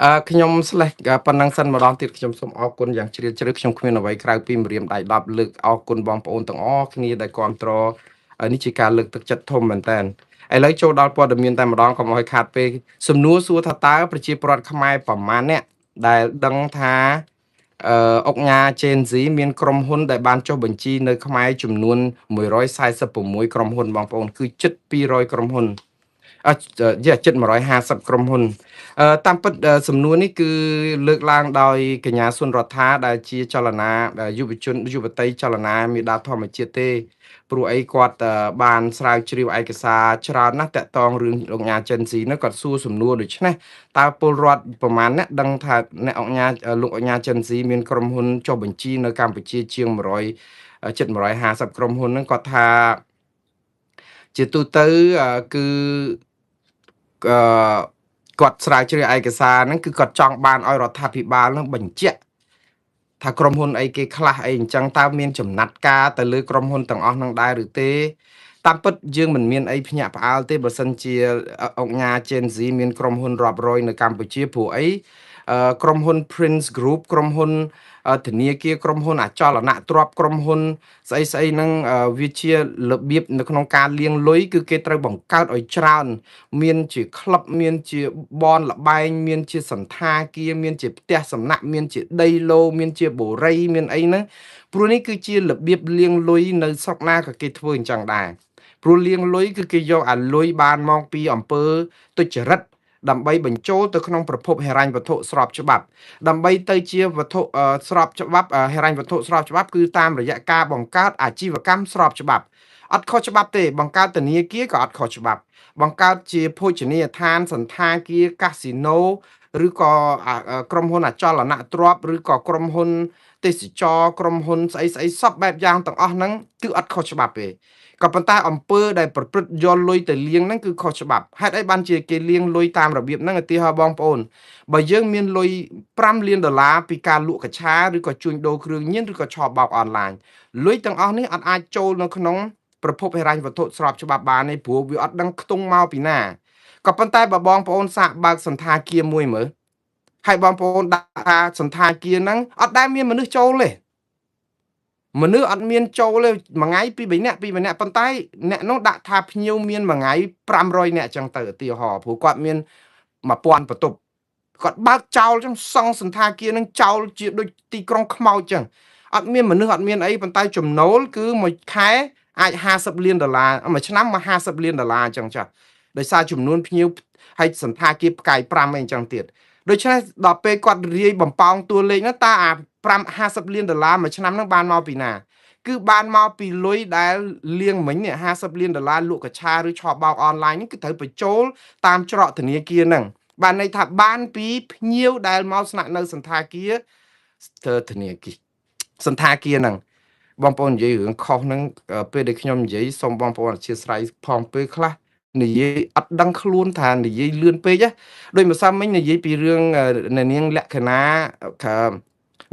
អឺខ្ញុំស្លេះប៉ុណ្ណឹងសិនម្ដងទៀតខ្ញុំសូមអរគុណយ៉ាងជ្រាលជ្រៅខ្ញុំគ្មានអ្វីក្រៅពីម្រាមដៃ10លើកអរគុណបងប្អូនទាំងអស់គ្នាដែលគាំទ្រនេះជាការលើកទឹកចិត្តធំមែនតើឥឡូវចូលដល់ព័ត៌មានតែម្ដងកុំឲ្យខាតពេកសំណួរសួរថាតើប្រជាពលរដ្ឋខ្មែរប្រមាណអ្នកដែលដឹងថាអឺអុកញ៉ា Gen Z មានក្រុមហ៊ុនដែលបានចុះបញ្ជីនៅខ្មែរចំនួន146ក្រុមហ៊ុនបងប្អូនគឺជិត200ក្រុមហ៊ុនអឺជិត150ក្រុមហ៊ុនតាមពិតសំណួរនេះគឺលើកឡើងដោយកញ្ញាសុនរដ្ឋាដែលជាចលនាយុវជនយុវតីចលនាមេដាធម្មជាតិទេព្រោះអីគាត់បានស្រាវជ្រាវឯកសារច្រើនណាស់តាក់ទងរឿងអង្គការចិនស៊ីនោះគាត់សួរសំណួរដូចនេះតើពលរដ្ឋប្រមាណអ្នកដឹងថាអ្នកអង្គការលោកអង្គការចិនស៊ីមានក្រុមហ៊ុនចុះបញ្ជីនៅកម្ពុជាជាង100ជិត150ក្រុមហ៊ុនហ្នឹងគាត់ថាជាទូទៅគឺអឺគាត់ស្រាវជ្រាវឯកសារហ្នឹងគឺគាត់ចង់បានឲ្យរដ្ឋាភិបាលហ្នឹងបញ្ជាក់ថាក្រុមហ៊ុនអីគេខ្លះអីអញ្ចឹងតើមានចំណាត់ការទៅលើក្រុមហ៊ុនទាំងអស់ហ្នឹងដែរឬទេតាមពិតយើងមិនមានអីភ្ញាក់ផ្អើលទេបើសិនជាអង្គការ Gen Z មានក្រុមហ៊ុនរាប់រយនៅកម្ពុជាព្រោះអី ក្រុមហ៊ុន Prince Group ក្រុមហ៊ុនធនាគារក្រុមហ៊ុនអចលនទ្រព្យក្រុមហ៊ុនស្អីស្អីហ្នឹងវាជារបៀបនៅក្នុងការលាងលុយគឺគេត្រូវបង្កើតឲ្យច្រើនមានជាក្លឹបមានជាបនលបែងមានជាសន្តាគារមានជាផ្ទះសំណាក់មានជាដីឡូមានជាបូរីមានអីហ្នឹងព្រោះនេះគឺជារបៀបលាងលុយនៅស្រុកណាក៏គេធ្វើអញ្ចឹងដែរព្រោះលាងលុយគឺគេយកអាលុយបានមកពីអំពើទុច្ចរិតដើម្បីបញ្ចូលទៅក្នុងប្រភពហិរញ្ញវត្ថុស្របច្បាប់ដើម្បីទៅជាវត្ថុស្របច្បាប់ហិរញ្ញវត្ថុស្របច្បាប់គឺតាមរយៈការបង្កើតអាជីវកម្មស្របច្បាប់អត់ខុសច្បាប់ទេបង្កើតធនាគារក៏អត់ខុសច្បាប់បង្កើតជាភោជនីយដ្ឋានសន្តាគារកាស៊ីណូឬក៏ក្រុមហ៊ុនអចលនទ្រព្យឬក៏ក្រុមហ៊ុនទេសចរក្រុមហ៊ុនស្អីស្អីសពបែបយ៉ាងទាំងអស់ហ្នឹងគឺអត់ខុសច្បាប់ទេក៏ប៉ុន្តែអំពើដែលប្រព្រឹត្តយកលុយទៅលាងហ្នឹងគឺខុសច្បាប់ហេតុអីបានជាគេលាងលុយតាមរបៀបហ្នឹងឧទាហរណ៍បងប្អូនបើយើងមានលុយ5លានដុល្លារពីការលក់កឆាឬក៏ជួញដូរគ្រឿងញៀនឬក៏ឆបោកអនឡាញលុយទាំងអស់នេះអត់អាចចូលនៅក្នុងប្រភពហិរញ្ញវត្ថុស្របច្បាប់បានទេព្រោះវាអត់ដឹងខ្ទង់មកពីណាក៏ប៉ុន្តែបើបងប្អូនសាកបើកសន្តាគារមួយមើលហើយបងប្អូនដាក់ថាសន្តាគារហ្នឹងអត់ដែលមានមនុស្សចូលទេមនុស្សអត់មានចូលទេមួយថ្ងៃពីរបីនាក់ពីរបីនាក់ប៉ុន្តែអ្នកនោះដាក់ថាភ្ញៀវមានមួយថ្ងៃ500នាក់ចឹងទៅឧទាហរណ៍ព្រោះគាត់មាន1000បន្ទប់គាត់បើកចោលចឹងសង់សន្តាគារនឹងចោលជាដូចទីក្រុងខ្មោចចឹងអត់មានមនុស្សអត់មានអីប៉ុន្តែចំណូលគឺមួយខែអាច50លានដុល្លារមួយឆ្នាំមក50លានដុល្លារចឹងចាស់ដោយសារចំនួនភ្ញៀវហើយសន្តាគារផ្កាយ5អីចឹងទៀតដូច្នេះដល់ពេលគាត់រាយបំប៉ោងតួលេខហ្នឹងតើអា5 50លានដុល្លារមួយឆ្នាំហ្នឹងបានមកពីណាគឺបានមកពីលុយដែលលាងមិញនេះ50លានដុល្លារលក់កឆាឬឆបោកអនឡាញនេះគឺត្រូវបញ្ចូលតាមច្រកធនាគារហ្នឹងបានន័យថាបានពីភ្ញៀវដែលមកស្នាក់នៅសន្តាគារធនាគារសន្តាគារហ្នឹងបងប្អូននិយាយរឿងខុសហ្នឹងពេលដែលខ្ញុំនិយាយសូមបងប្អូនអធិស្ឋានផងពេលខ្លះនិយាយអត់ដឹងខ្លួនថានិយាយលឿនពេកណាដូចម្សិលមិញនិយាយពីរឿងនាងលក្ខណា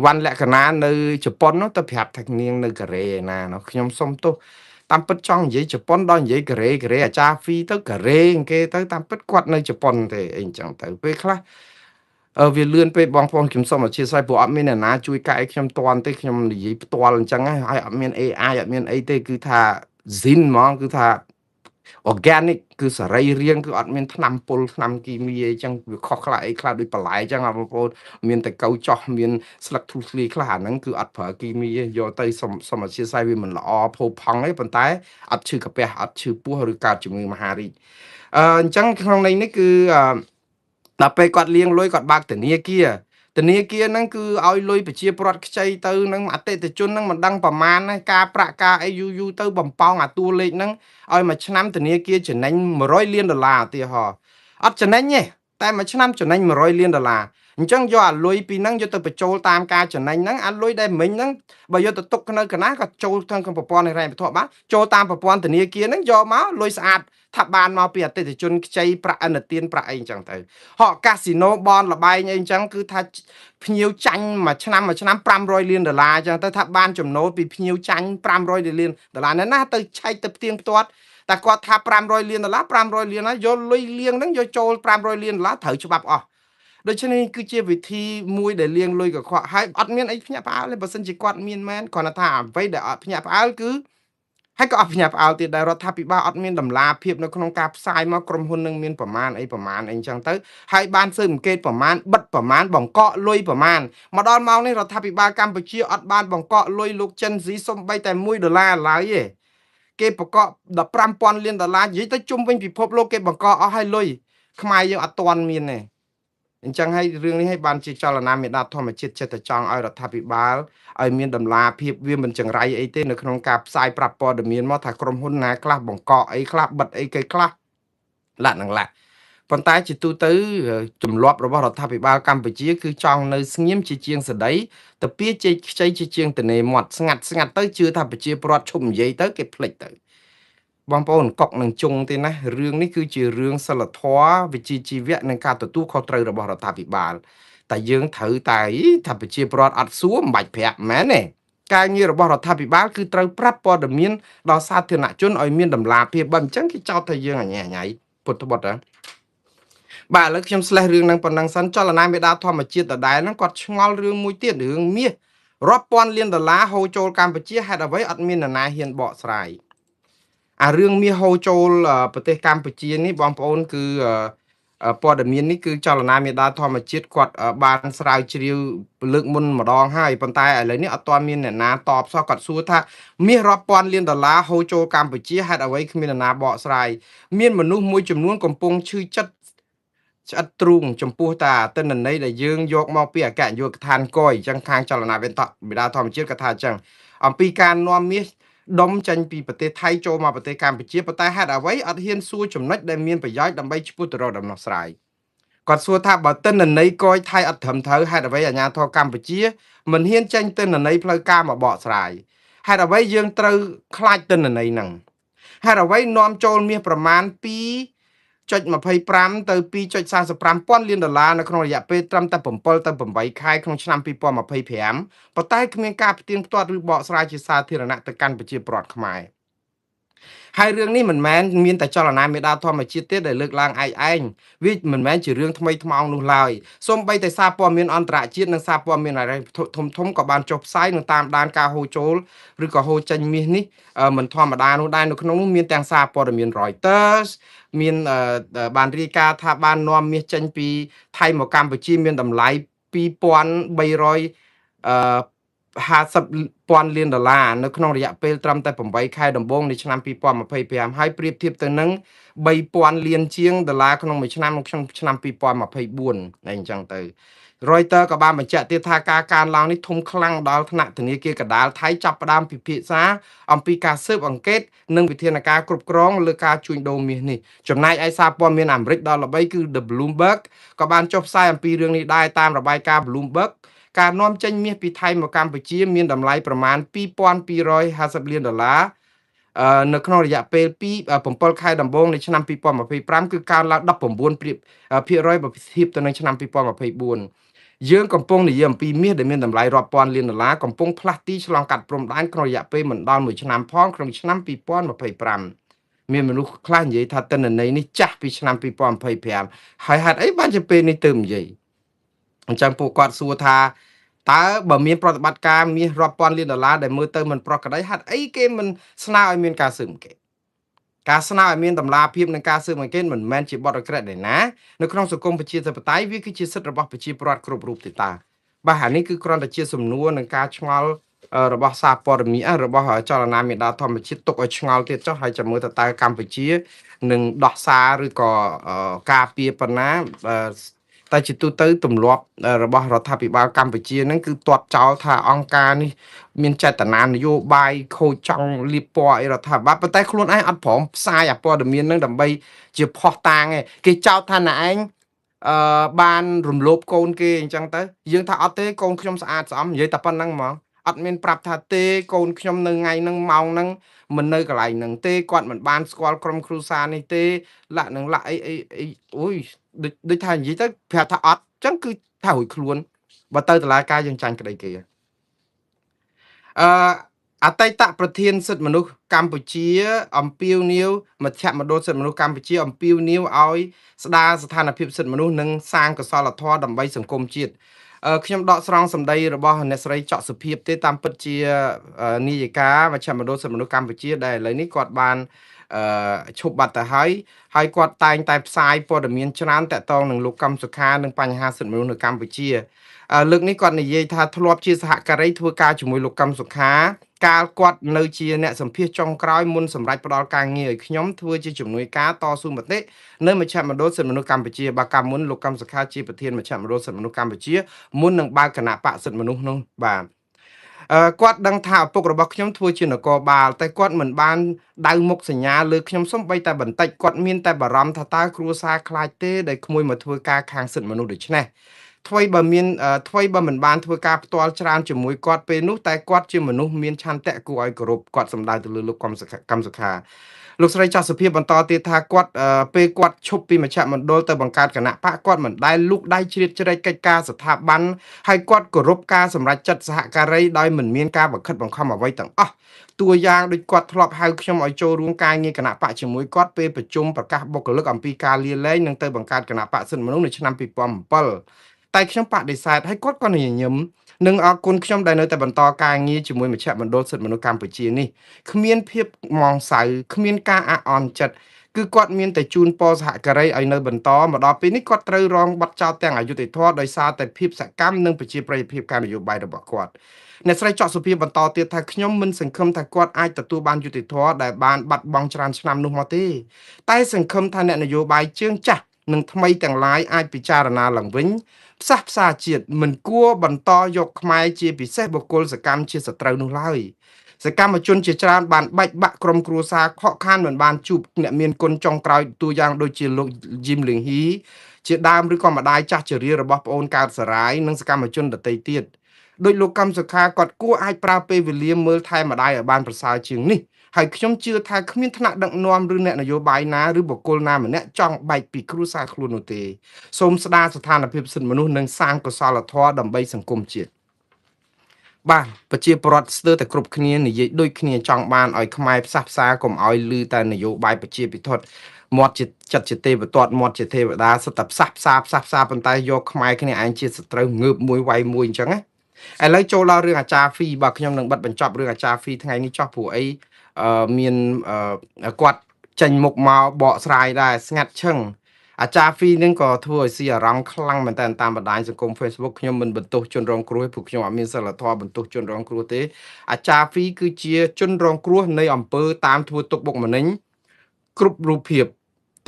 វ៉ាន់លក្ខណានៅជប៉ុននោះទៅប្រាប់ថានាងនៅកូរ៉េឯណានោះខ្ញុំសុំទោសតាមពិតចង់និយាយជប៉ុនដល់និយាយកូរ៉េកូរ៉េអាចារ្យហ្វីទៅកូរ៉េគេទៅតាមពិតគាត់នៅជប៉ុនទេអីអញ្ចឹងទៅពេលខ្លះវាលឿនពេកបងប្អូនខ្ញុំសូមអធិស្ឋានព្រោះអត់មានអ្នកណាជួយកែខ្ញុំតាន់ទេខ្ញុំនិយាយផ្ទាល់អញ្ចឹងហើយអត់មាន AI អត់មានអីទេគឺថា zin ហ្មងគឺថា organic គឺសរីរាង្គគឺអត់មានថ្នាំពុលថ្នាំគីមីអីចឹងវាខុសខ្លះអីខ្លះដូចបន្លែចឹងបងប្អូនមានតែកៅចោះមានស្លឹកធូសលីខ្លះអាហ្នឹងគឺអត់ប្រើគីមីទេយកទៅសុំអធិស្ឋានវាមិនល្អផូរផង់ទេប៉ុន្តែអត់ឈឺកាពះអត់ឈឺពោះឬកើតជំងឺមហារីកអញ្ចឹងក្នុងន័យនេះគឺដល់ពេលគាត់លាងលុយគាត់បើកធនាគារធនាគារហ្នឹងគឺឲ្យលុយប្រជាពលរដ្ឋខ្ចីទៅនឹងអតិថិជនហ្នឹងមិនដឹងប្រមាណណាការប្រាក់ការអីយូរយូរទៅបំប៉ោងអាតួលេខហ្នឹងឲ្យមួយឆ្នាំធនាគារចំណេញ100លានដុល្លារឧទាហរណ៍អត់ចំណេញទេតែមួយឆ្នាំចំណេញ100លានដុល្លារអញ្ចឹងយកអាលុយពីហ្នឹងយកទៅបញ្ចូលតាមការចំណេញហ្នឹងអាលុយដែលមិញហ្នឹងបើយកទៅទុកនៅកណាក៏ចូលក្នុងប្រព័ន្ធហិរញ្ញវត្ថុបានចូលតាមប្រព័ន្ធធនាគារហ្នឹងយកមកលុយស្អាតថាបានមកពីអតិថិជនខ្ចីប្រាក់ឥណទានប្រាក់អីអញ្ចឹងទៅហកកាស៊ីណូបនលបែងអីអញ្ចឹងគឺថាភ្ញៀវចាញ់មួយឆ្នាំមួយឆ្នាំ500លានដុល្លារអញ្ចឹងទៅថាបានចំណូលពីភ្ញៀវចាញ់500លានដុល្លារណាទៅឆែកទៅផ្ទៀងផ្ទាត់តែគាត់ថា500លានដុល្លារ500លានហើយយកលុយលាងហ្នឹងយកចូល500លានដុល្លារត្រូវច្បាប់អស់ដូច្នេះគឺជាវិធីមួយដែលលាងលុយកខ្វក់ហើយអត់មានអីភ្ញាក់ផ្អើលទេបើសិនជាគាត់មានមែនគ្រាន់តែថាអ្វីដែលអត់ភ្ញាក់ផ្អើលគឺហើយក៏អត់ភ្ញាក់ផ្អើលទៀតដែររដ្ឋាភិបាលអត់មានតម្លាភាពនៅក្នុងការផ្សាយមកក្រុមហ៊ុននឹងមានប្រមាណអីប្រមាណអីចឹងទៅហើយបានស៊ើបអង្កេតប្រមាណបិទប្រមាណបង្កកលុយប្រមាណមកដល់ម៉ោងនេះរដ្ឋាភិបាលកម្ពុជាអត់បានបង្កកលុយលោកចិនស៊ីសំបីតែ1ដុល្លារឡើយទេគេបង្កក15,000លានដុល្លារនិយាយទៅជុំវិញពិភពលោកគេបង្កកអស់ហើយលុយខ្មែរយើងអត់ទាន់មានទេអញ្ចឹងហើយរឿងនេះឲ្យបានជាចលនាមេដាធម្មជាតិចិត្តតែចង់ឲ្យរដ្ឋាភិបាលឲ្យមានតម្លាភាពវាមិនចង្រៃអីទេនៅក្នុងការផ្សាយប្រាប់ព័ត៌មានមកថាក្រុមហ៊ុនណាខ្លះបង្កកអីខ្លះបិទអីគេខ្លះលាក់នឹងលាក់ប៉ុន្តែជាទូទៅទម្លាប់របស់រដ្ឋាភិបាលកម្ពុជាគឺចង់នៅស្ងៀមជាជាងសដីទៅពៀជែកខ្ចីជាជាងតនេមាត់ស្ងាត់ស្ងាត់ទៅជឿថាប្រជាពលរដ្ឋឈប់និយាយទៅគេភ្លេចទៅបងប្អូនកុកនឹងជុងទេណារឿងនេះគឺជារឿងសិលធម៌វិជ្ជាជីវៈនិងការទទួលខុសត្រូវរបស់រដ្ឋាភិបាលតែយើងត្រូវតែថាប្រជាពលរដ្ឋអត់សួរមិនបាច់ប្រាប់មែនទេការងាររបស់រដ្ឋាភិបាលគឺត្រូវប្រាប់ព័ត៌មានដល់សាធារណជនឲ្យមានតម្លាភាពបើមិនចឹងគេចោទថាយើងអញ្ញាញ៉ៃពុទ្ធបុត្រ បាទឥឡូវខ្ញុំស្លេះរឿងហ្នឹងប៉ុណ្ណឹងសិនចលនាមេដាធម្មជាតិដដែលហ្នឹងគាត់ឆ្ងល់រឿងមួយទៀតរឿងមាសរាប់ពាន់លានដុល្លារហូរចូលកម្ពុជាហេតុអ្វីអត់មាននរណាហ៊ានបកស្រាយអារឿងមាសហូរចូលប្រទេសកម្ពុជានេះបងប្អូនគឺព័ត៌មាននេះគឺចលនាមេដាធម្មជាតិគាត់បានស្រាវជ្រាវលើកមុនម្ដងហើយប៉ុន្តែឥឡូវនេះអត់ទាន់មានអ្នកណាតបសោះគាត់សួរថាមាសរាប់ពាន់លានដុល្លារហូរចូលកម្ពុជាហេតុអ្វីគ្មានអ្នកណាបកស្រាយមានមនុស្សមួយចំនួនកំពុងឈឺចិត្តឆ្អិតទ្រូងចំពោះតាទិន្នន័យដែលយើងយកមកពីអគ្គនាយកដ្ឋានកយអញ្ចឹងខាងចលនាមេដាធម្មជាតិគាត់ថាអញ្ចឹងអំពីការនាំមាសដុំចេញពីប្រទេសថៃចូលមកប្រទេសកម្ពុជាប៉ុន្តែហេតុអ្វីអត់ហ៊ានសួរចំណុចដែលមានប្រយោជន៍ដើម្បីឆ្ពោះទៅរកដំណោះស្រាយគាត់សួរថាបើទិន្នន័យកយថៃអត់ត្រឹមត្រូវហេតុអ្វីអាជ្ញាធរកម្ពុជាមិនហ៊ានចេញទិន្នន័យផ្លូវការមកបកស្រាយហេតុអ្វីយើងត្រូវខ្លាចទិន្នន័យហ្នឹងហេតុអ្វីនាំចូលមាសប្រមាណ2.25ទៅ2.45ពាន់លានដុល្លារនៅក្នុងរយៈពេលត្រឹមតែ7ទៅ8ខែក្នុងឆ្នាំ2025ប៉ុន្តែគ្មានការផ្ទៀងផ្ទាត់ឬបកស្រាយជាសាធារណៈទៅកាន់ប្រជាពលរដ្ឋខ្មែរហើយរឿងនេះមិនមែនមានតែចលនាមេដាធម្មជាតិទេដែលលើកឡើងឯងឯងវាមិនមែនជារឿងថ្មីថ្មោងនោះឡើយសូម្បីតែសារព័ត៌មានអន្តរជាតិនិងសារព័ត៌មានអរិយធំធំក៏បានចុះផ្សាយនិងតាមដានការហូរចូលឬក៏ហូរចេញមាសនេះមិនធម្មតានោះដែរនៅក្នុងនោះមានទាំងសារព័ត៌មាន Reuters មានបានរាយការណ៍ថាបាននាំមាសចេញពីថៃមកកម្ពុជាមានតម្លៃ2350ពាន់លានដុល្លារនៅក្នុងរយៈពេលត្រឹមតែ8ខែដំបូងនៃឆ្នាំ2025ហើយប្រៀបធៀបទៅនឹង3000លានជាងដុល្លារក្នុងមួយឆ្នាំក្នុងឆ្នាំ2024អីអញ្ចឹងទៅ Reuters ក៏បានបញ្ជាក់ទៀតថាការកើនឡើងនេះធំខ្លាំងដល់ថ្នាក់ធនាគារកណ្ដាលថៃចាប់ផ្ដើមពិភាក្សាអំពីការស៊ើបអង្កេតនិងវិធានការគ្រប់គ្រងលើការជួញដូរមាសនេះចំណែកឯសារព័ត៌មានអាមេរិកដ៏ល្បីគឺ The Bloomberg ក៏បានចុះផ្សាយអំពីរឿងនេះដែរតាមរបាយការណ៍ Bloomberg ការនាំចេញមាសពីថៃមកកម្ពុជាមានតម្លៃប្រមាណ2250លានដុល្លារនៅក្នុងរយៈពេល7ខែដំបូងនៃឆ្នាំ2025គឺកើនឡើង19%បើធៀបទៅនឹងឆ្នាំ2024យើងកំពុងនិយាយអំពីមាសដែលមានតម្លៃរាប់ពាន់លានដុល្លារកំពុងផ្លាស់ទីឆ្លងកាត់ព្រំដែនក្នុងរយៈពេលមិនដល់1ឆ្នាំផងក្នុងឆ្នាំ2025មានមនុស្សខ្លះនិយាយថាទិន្នន័យនេះចាស់ពីឆ្នាំ2025ហើយហេតុអីបានជាពេលនេះទើបនិយាយអញ្ចឹងពួកគាត់សួរថាតើបើមានប្រតិបត្តិការមាសរាប់ពាន់លានដុល្លារដែលមើលទៅមិនប្រក្រតីហេតុអីគេមិនស្នើឲ្យមានការស៊ើបអង្កេតការស្នើឲ្យមានតម្លាភាពនិងការស៊ើបអង្កេតមិនមែនជាបទឧក្រិដ្ឋឯណានៅក្នុងសង្គមប្រជាធិបតេយ្យវាគឺជាសិទ្ធិរបស់ប្រជាពលរដ្ឋគ្រប់រូបទេតាបាទអានេះគឺគ្រាន់តែជាសំណួរនិងការឆ្ងល់របស់សារព័ត៌មានរបស់ចលនាមេដាធម្មជាតិទុកឲ្យឆ្ងល់ទៀតចុះហើយចាំមើលតើកម្ពុជានឹងដោះសារឬក៏ការពារប៉ុណ្ណាតែជាទូទៅទម្លាប់របស់រដ្ឋាភិបាលកម្ពុជាហ្នឹងគឺទាត់ចោលថាអង្គការនេះមានចេតនានយោបាយខូចចង់លៀបពណ៌អីរដ្ឋាភិបាលប៉ុន្តែខ្លួនឯងអត់ព្រមផ្សាយអាព័ត៌មានហ្នឹងដើម្បីជាផុសតាងឯងគេចោទថាណែឯងបានរំលោភកូនគេអញ្ចឹងទៅយើងថាអត់ទេកូនខ្ញុំស្អាតស្អំនិយាយតែប៉ុណ្្នឹងហ្មងអត់មានប្រាប់ថាទេកូនខ្ញុំនៅថ្ងៃហ្នឹងម៉ោងហ្នឹងមិននៅកន្លែងហ្នឹងទេគាត់មិនបានស្គាល់ក្រុមគ្រួសារនេះទេលាក់នឹងលាក់អីអីអីអូយដូចថានិយាយទៅប្រាប់ថាអត់អញ្ចឹងគឺថារួចខ្លួនបើទៅតុលាការយើងចាញ់ក្តីគេអតីតប្រធានសិទ្ធិមនុស្សកម្ពុជាអំពាវនាវមជ្ឈមណ្ឌលសិទ្ធិមនុស្សកម្ពុជាអំពាវនាវឲ្យស្ដារស្ថានភាពសិទ្ធិមនុស្សនិងសាងកុសលធម៌ដើម្បីសង្គមជាតិខ្ញុំដកស្រង់សម្ដីរបស់អ្នកស្រីចក់សុភាពទេតាមពិតជានាយិកាមជ្ឈមណ្ឌលសិទ្ធិមនុស្សកម្ពុជាដែលឥឡូវនេះគាត់បានឈប់បាត់ទៅហើយហើយគាត់តែងតែផ្សាយព័ត៌មានច្រើនតាក់ទងនឹងលោកកឹមសុខានិងបញ្ហាសិទ្ធិមនុស្សនៅកម្ពុជាលើកនេះគាត់និយាយថាធ្លាប់ជាសហការីធ្វើការជាមួយលោកកឹមសុខាកាលគាត់នៅជាអ្នកសម្ភាសចុងក្រោយមុនសម្រាប់ផ្ដល់ការងារឲ្យខ្ញុំធ្វើជាជំនួយការតស៊ូមតិនៅមជ្ឈមណ្ឌលសិទ្ធិមនុស្សកម្ពុជាបើកាលមុនលោកកឹមសុខាជាប្រធានមជ្ឈមណ្ឌលសិទ្ធិមនុស្សកម្ពុជាមុននឹងបើកគណៈបកសិទ្ធិមនុស្សនោះបាទគាត់ដឹងថាឪពុករបស់ខ្ញុំធ្វើជានគរបាលតែគាត់មិនបានដៅមុខសញ្ញាលើខ្ញុំសំបីតែបន្តិចគាត់មានតែបារម្ភថាតើគ្រួសារខ្លាចទេដែលក្មួយមកធ្វើការខាងសិទ្ធិមនុស្សដូច្នេះថ្មីបើមិនបានធ្វើការផ្ទាល់ច្រើនជាមួយគាត់ពេលនោះតែគាត់ជាមនុស្សមានឆន្ទៈគួរឲ្យគោរពគាត់សម្ដៅទៅលើលោកកឹមសុខា លោកស្រីចោះសុភាពបន្តទៀតថាគាត់ពេលគាត់ឈប់ពីមជ្ឈមណ្ឌលទៅបង្កើតគណៈបកគាត់មិនដែលលូកដៃជ្រៀតជ្រែកកិច្ចការស្ថាប័នហើយគាត់គោរពការសម្រេចចិត្តសហការីដោយមិនមានការបង្ខិតបង្ខំអ្វីទាំងអស់តួយ៉ាងដូចគាត់ធ្លាប់ហៅខ្ញុំឲ្យចូលរួមការងារគណៈបកជាមួយគាត់ពេលប្រជុំប្រកាសបុគ្គលិកអំពីការលាលែងនិងទៅបង្កើតគណៈបកសិទ្ធិមនុស្សនៅឆ្នាំ2007តែខ្ញុំបដិសេធហើយគាត់ក៏ញញឹមនិងអរគុណខ្ញុំដែលនៅតែបន្តការងារជាមួយមជ្ឈមណ្ឌលសិទ្ធិមនុស្សកម្ពុជានេះគ្មានភាពមងសៅគ្មានការអាក់អន់ចិត្តគឺគាត់មានតែជូនពរសហការីឲ្យនៅបន្តមកដល់ពេលនេះគាត់ត្រូវរងបទចោទទាំងអយុត្តិធម៌ដោយសារតែភាពសកម្មនិងប្រជាប្រិយភាពការនយោបាយរបស់គាត់អ្នកស្រីចောက်សុភាបន្តទៀតថាខ្ញុំមិនសង្ឃឹមថាគាត់អាចទទួលបានយុត្តិធម៌ដែលបានបាត់បង់ច្រើនឆ្នាំនោះមកទេតែសង្ឃឹមថាអ្នកនយោបាយជើងចាស់និងថ្មីទាំងឡាយអាចពិចារណាឡើងវិញផ្សះផ្សាជាតិមិនគួរបន្តយកខ្មែរជាពិសេសបុគ្គលសកម្មជាសត្រូវនោះឡើយសកម្មជនជាច្រើនបានបែកបាក់ក្រុមគ្រួសារខកខានមិនបានជួបអ្នកមានគុណចុងក្រោយតួយ៉ាងដូចជាលោកយីមលៀងហ៊ីជាដើមឬក៏ម្ដាយចាស់ជរារបស់ប្អូនកើតសរាយនិងសកម្មជនដទៃទៀតដោយលោកកឹមសុខាគាត់គួរអាចប្រើពេលវេលាមើលថែម្ដាយឲ្យបានប្រសើរជាងនេះហើយខ្ញុំជឿថាគ្មានថ្នាក់ដឹកនាំឬអ្នកនយោបាយណាឬបុគ្គលណាម្នាក់ចង់បែកពីគ្រួសារខ្លួននោះទេសូមស្ដារស្ថានភាពសិទ្ធិមនុស្សនិងសាងកុសលធម៌ដើម្បីសង្គមជាតិបាទប្រជាពលរដ្ឋស្ទើរតែគ្រប់គ្នានិយាយដូចគ្នាចង់បានឲ្យខ្មែរផ្សះផ្សាកុំឲ្យលឺតែនយោបាយប្រជាពិធមាត់ជាចិត្តជាទេវទត្តមាត់ជាទេវតាសិតតែផ្សះផ្សាផ្សះផ្សាប៉ុន្តែយកខ្មែរគ្នាឯងជាសត្រូវងើបមួយវាយមួយអញ្ចឹងណាឥឡូវចូលដល់រឿងអាចារ្យហ្វីបាទខ្ញុំនឹងបិទបញ្ចប់រឿងអាចារ្យហ្វីថ្ងៃនេះចោះព្រោះអីមានគាត់ចេញមុខមកបកស្រាយដែរស្ងាត់ឈឹងអាចារ្យហ្វីនឹងក៏ធ្វើឲ្យស៊ីអារម្មណ៍ខ្លាំងមែនតើតាមបណ្ដាញសង្គម Facebook ខ្ញុំមិនបន្ទោសជនរងគ្រោះទេព្រោះខ្ញុំអត់មានសិលធម៌បន្ទោសជនរងគ្រោះទេអាចារ្យហ្វីគឺជាជនរងគ្រោះនៃអំពើតាមធ្វើទុកបុកម្នេញគ្រប់រូបភាព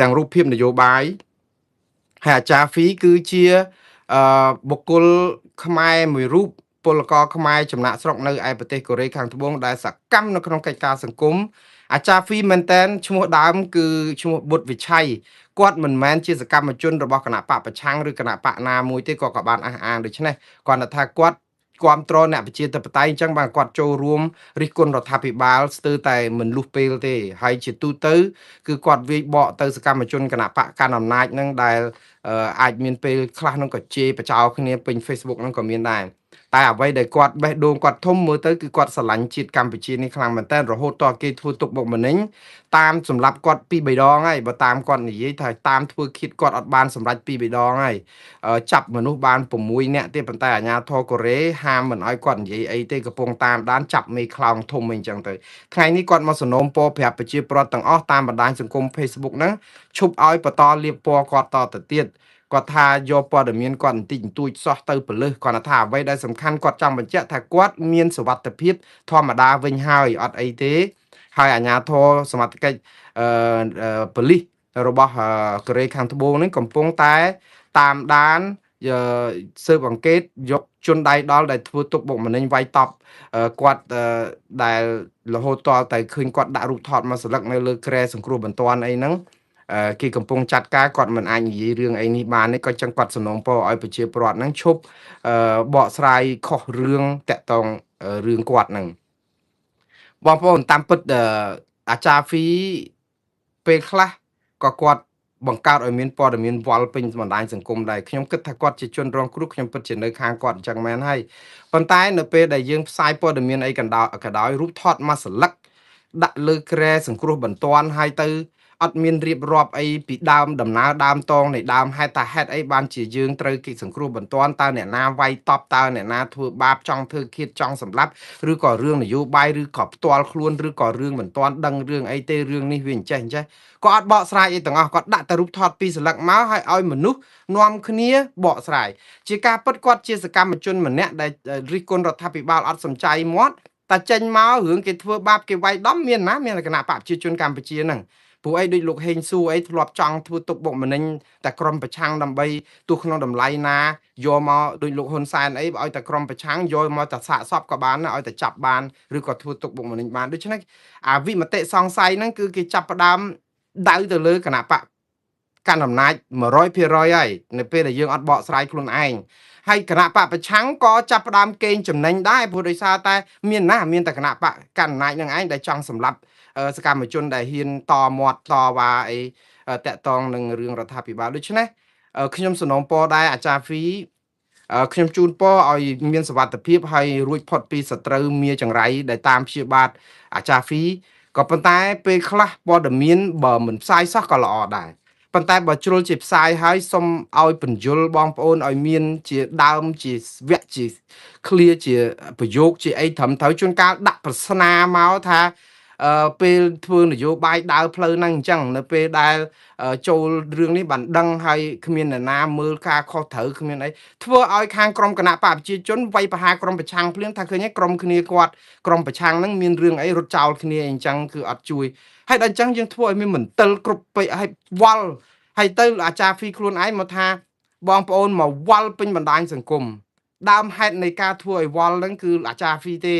ទាំងរូបភាពនយោបាយហើយអាចារ្យហ្វីគឺជាបុគ្គលខ្មែរមួយរូបពលករខ្មែរចំណាកស្រុកនៅឯប្រទេសកូរ៉េខាងត្បូងដែលសកម្មនៅក្នុងកិច្ចការសង្គមអាចារ្យហ្វីមែនតែនឈ្មោះដើមគឺឈ្មោះបុត្រវិឆ័យគាត់មិនមែនជាសកម្មជនរបស់គណៈបកប្រឆាំងឬគណៈបកណាមួយទេគាត់ក៏បានអះអាងដូច្នេះគាត់ថាគាត់គាំទ្រអ្នកប្រជាធិបតេយ្យអញ្ចឹងបានគាត់ចូលរួមរិះគន់រដ្ឋាភិបាលស្ទើរតែមិនលុះពេលទេហើយជាទូទៅគឺគាត់វាយបកទៅសកម្មជនគណៈបកកាន់អំណាចនឹងដែលអាចមានពេលខ្លះនឹងក៏ជេរបចោគ្នាពេញ Facebook នឹងក៏មានដែរតែអ្វីដែលគាត់បេះដូងគាត់ធំមើលទៅគឺគាត់ស្រឡាញ់ជាតិកម្ពុជានេះខ្លាំងមែនតើរហូតតគេធ្វើទុកបុកម្នេញតាមសម្រាប់គាត់ពីរបីដងហើយបើតាមគាត់និយាយថាតាមធ្វើឃាតគាត់អត់បានសម្រេចពីរបីដងហើយចាប់មនុស្សបាន6នាក់ទេប៉ុន្តែអាជ្ញាធរកូរ៉េហាមមិនឲ្យគាត់និយាយអីទេកំពុងតាមដានចាប់មេខ្លោងធំអីចឹងទៅថ្ងៃនេះគាត់មកសនំពរប្រាប់ប្រជាពលរដ្ឋទាំងអស់តាមបណ្ដាញសង្គម Facebook ហ្នឹងឈប់ឲ្យបន្តលៀបពណ៌គាត់តទៅទៀតគាត់ថាយកព័ត៌មានគាត់បន្តិចបន្តួចសោះទៅពលឹះគាត់ថាអ្វីដែលសំខាន់គាត់ចង់បញ្ជាក់ថាគាត់មានសុវត្ថិភាពធម្មតាវិញហើយអត់អីទេហើយអាជ្ញាធរសមត្ថកិច្ចប៉ូលីសរបស់កូរ៉េខាងត្បូងនេះកំពុងតែតាមដានស៊ើបអង្កេតយកជនដៃដល់ដែលធ្វើទុកបុកម្នេញវាយតប់គាត់ដែលរហូតតតែឃើញគាត់ដាក់រូបថតមកស្លឹកនៅលើគ្រែសង្គ្រោះបន្ទាន់អីហ្នឹងគេកំពុងចាត់ការគាត់មិនអាចនិយាយរឿងអីនេះបានទេក៏ចឹងគាត់សំណូមពរឲ្យប្រជាពលរដ្ឋហ្នឹងឈប់បកស្រាយខុសរឿងតាក់ទងរឿងគាត់ហ្នឹងបងប្អូនតាមពិតអាចារ្យហ្វីពេលខ្លះក៏គាត់បង្កើតឲ្យមានព័ត៌មានវល់ពេញបណ្ដាញសង្គមដែរខ្ញុំគិតថាគាត់ជាជនរងគ្រោះខ្ញុំពិតជានៅខាងគាត់អញ្ចឹងមែនហើយប៉ុន្តែនៅពេលដែលយើងផ្សាយព័ត៌មានអីកណ្ដោយរូបថតមួយស្លឹកដាក់លើគ្រែសង្គ្រោះបន្ទាន់ហើយទៅអត់មានរៀបរាប់អីពីដើមដំណើរដើមតងនៃដើមហេតុថាហេតុអីបានជាយើងត្រូវគេសង្គ្រោះបន្ទាន់តើអ្នកណាវាយតប់តើអ្នកណាធ្វើបាបចង់ធ្វើឃាតចង់សម្លាប់ឬក៏រឿងនយោបាយឬក៏ផ្ទាល់ខ្លួនឬក៏រឿងមិនទាន់ដឹងរឿងអីទេរឿងនេះវាអញ្ចេះអញ្ចេះក៏អត់បកស្រាយអីទាំងអស់គាត់ដាក់តែរូបថតពីរស្លឹកមកហើយឲ្យមនុស្សនាំគ្នាបកស្រាយជាការពិតគាត់ជាសកម្មជនម្នាក់ដែលរិះគន់រដ្ឋាភិបាលអត់សំចៃមាត់តែចេញមករឿងគេធ្វើបាបគេវាយដំមានណាមានគណៈបកប្រជាជនកម្ពុជាហ្នឹងព្រោះអីដូចលោកហេងសួរអីធ្លាប់ចង់ធ្វើទុកបុកម្នេញតែក្រុមប្រឆាំងដើម្បីទោះក្នុងតម្លៃណាយកមកដូចលោកហ៊ុនសែនអីឲ្យតែក្រុមប្រឆាំងយកមកតែសាកសពក៏បានឲ្យតែចាប់បានឬក៏ធ្វើទុកបុកម្នេញបានដូច្នេះអាវិមតិសង្ស័យហ្នឹងគឺគេចាប់ផ្ដើមដៅទៅលើគណៈបកកាន់អំណាច 100% ហើយនៅពេលដែលយើងអត់បកស្រាយខ្លួនឯងហើយគណៈបកប្រឆាំងក៏ចាប់ផ្ដើមកេងចំណេញដែរព្រោះដោយសារតែមានណាមានតែគណៈបកកាន់អំណាចនឹងឯងដែលចង់សម្លាប់ សកម្មជនដែលហ៊ានតមាត់តវ៉ាអីតាក់តងនឹងរឿងរដ្ឋាភិបាលដូច្នេះខ្ញុំសំណូមពរដែរអាចារ្យហ្វីខ្ញុំជូនពរឲ្យមានសុវត្ថិភាពហើយរួចផុតពីសត្រូវមាចង្រៃដែលតាមព្យាបាទអាចារ្យហ្វីក៏ប៉ុន្តែពេលខ្លះព័ត៌មានបើមិនផ្សាយសោះក៏ល្អដែរប៉ុន្តែបើជ្រុលជាផ្សាយហើយសូមឲ្យបញ្យលបងប្អូនឲ្យមានជាដើមជាវគ្គជាឃ្លាជាប្រយោគជាអីត្រឹមត្រូវជួនកាលដាក់ប្រស្នាមកថាពេលធ្វើនយោបាយដើរផ្លូវហ្នឹងអញ្ចឹងនៅពេលដែលចូលរឿងនេះបានដឹងហើយគ្មានអ្នកណាមើលការខុសត្រូវគ្មានអីធ្វើឲ្យខាងក្រុមគណៈបកប្រជាជនវាយប្រហារក្រុមប្រឆាំងភ្លាមថាឃើញឯក្រុមគ្នាគាត់ក្រុមប្រឆាំងហ្នឹងមានរឿងអីរត់ចោលគ្នាអញ្ចឹងគឺអត់ជួយហើយដល់អញ្ចឹងយើងធ្វើឲ្យមានមន្ទិលគ្រប់ពេកហើយវល់ហើយទៅអាចារ្យហ្វីខ្លួនឯងមកថាបងប្អូនមកវល់ពេញបណ្ដាញសង្គមដើមហេតុនៃការធ្វើឲ្យវល់ហ្នឹងគឺអាចារ្យហ្វីទេ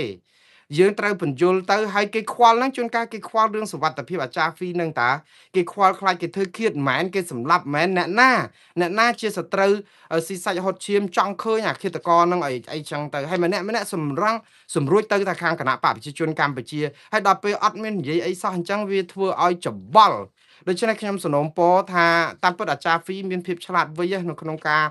យើងត្រូវបញ្យលទៅហើយគេខ្វល់ហ្នឹងជួនកាលគេខ្វល់រឿងសុវត្ថិភាពអាចារ្យហ្វីហ្នឹងតាគេខ្វល់ខ្លាចគេធ្វើឃាតមិនមែនគេសម្លាប់មិនមែនអ្នកណាអ្នកណាជាសត្រូវស៊ីសាច់ហត់ឈាមចង់ឃើញអាឃាតករហ្នឹងអីអីចឹងទៅហើយម្នាក់ម្នាក់សម្រង់សម្រួចទៅតែខាងគណៈបកប្រជាជនកម្ពុជាហើយដល់ពេលអត់មាននិយាយអីសោះអញ្ចឹងវាធ្វើឲ្យច្បល់ដូច្នេះខ្ញុំសំណូមពរថាតាមពិតអាចារ្យហ្វីមានភាពឆ្លាតវៃនៅក្នុងការ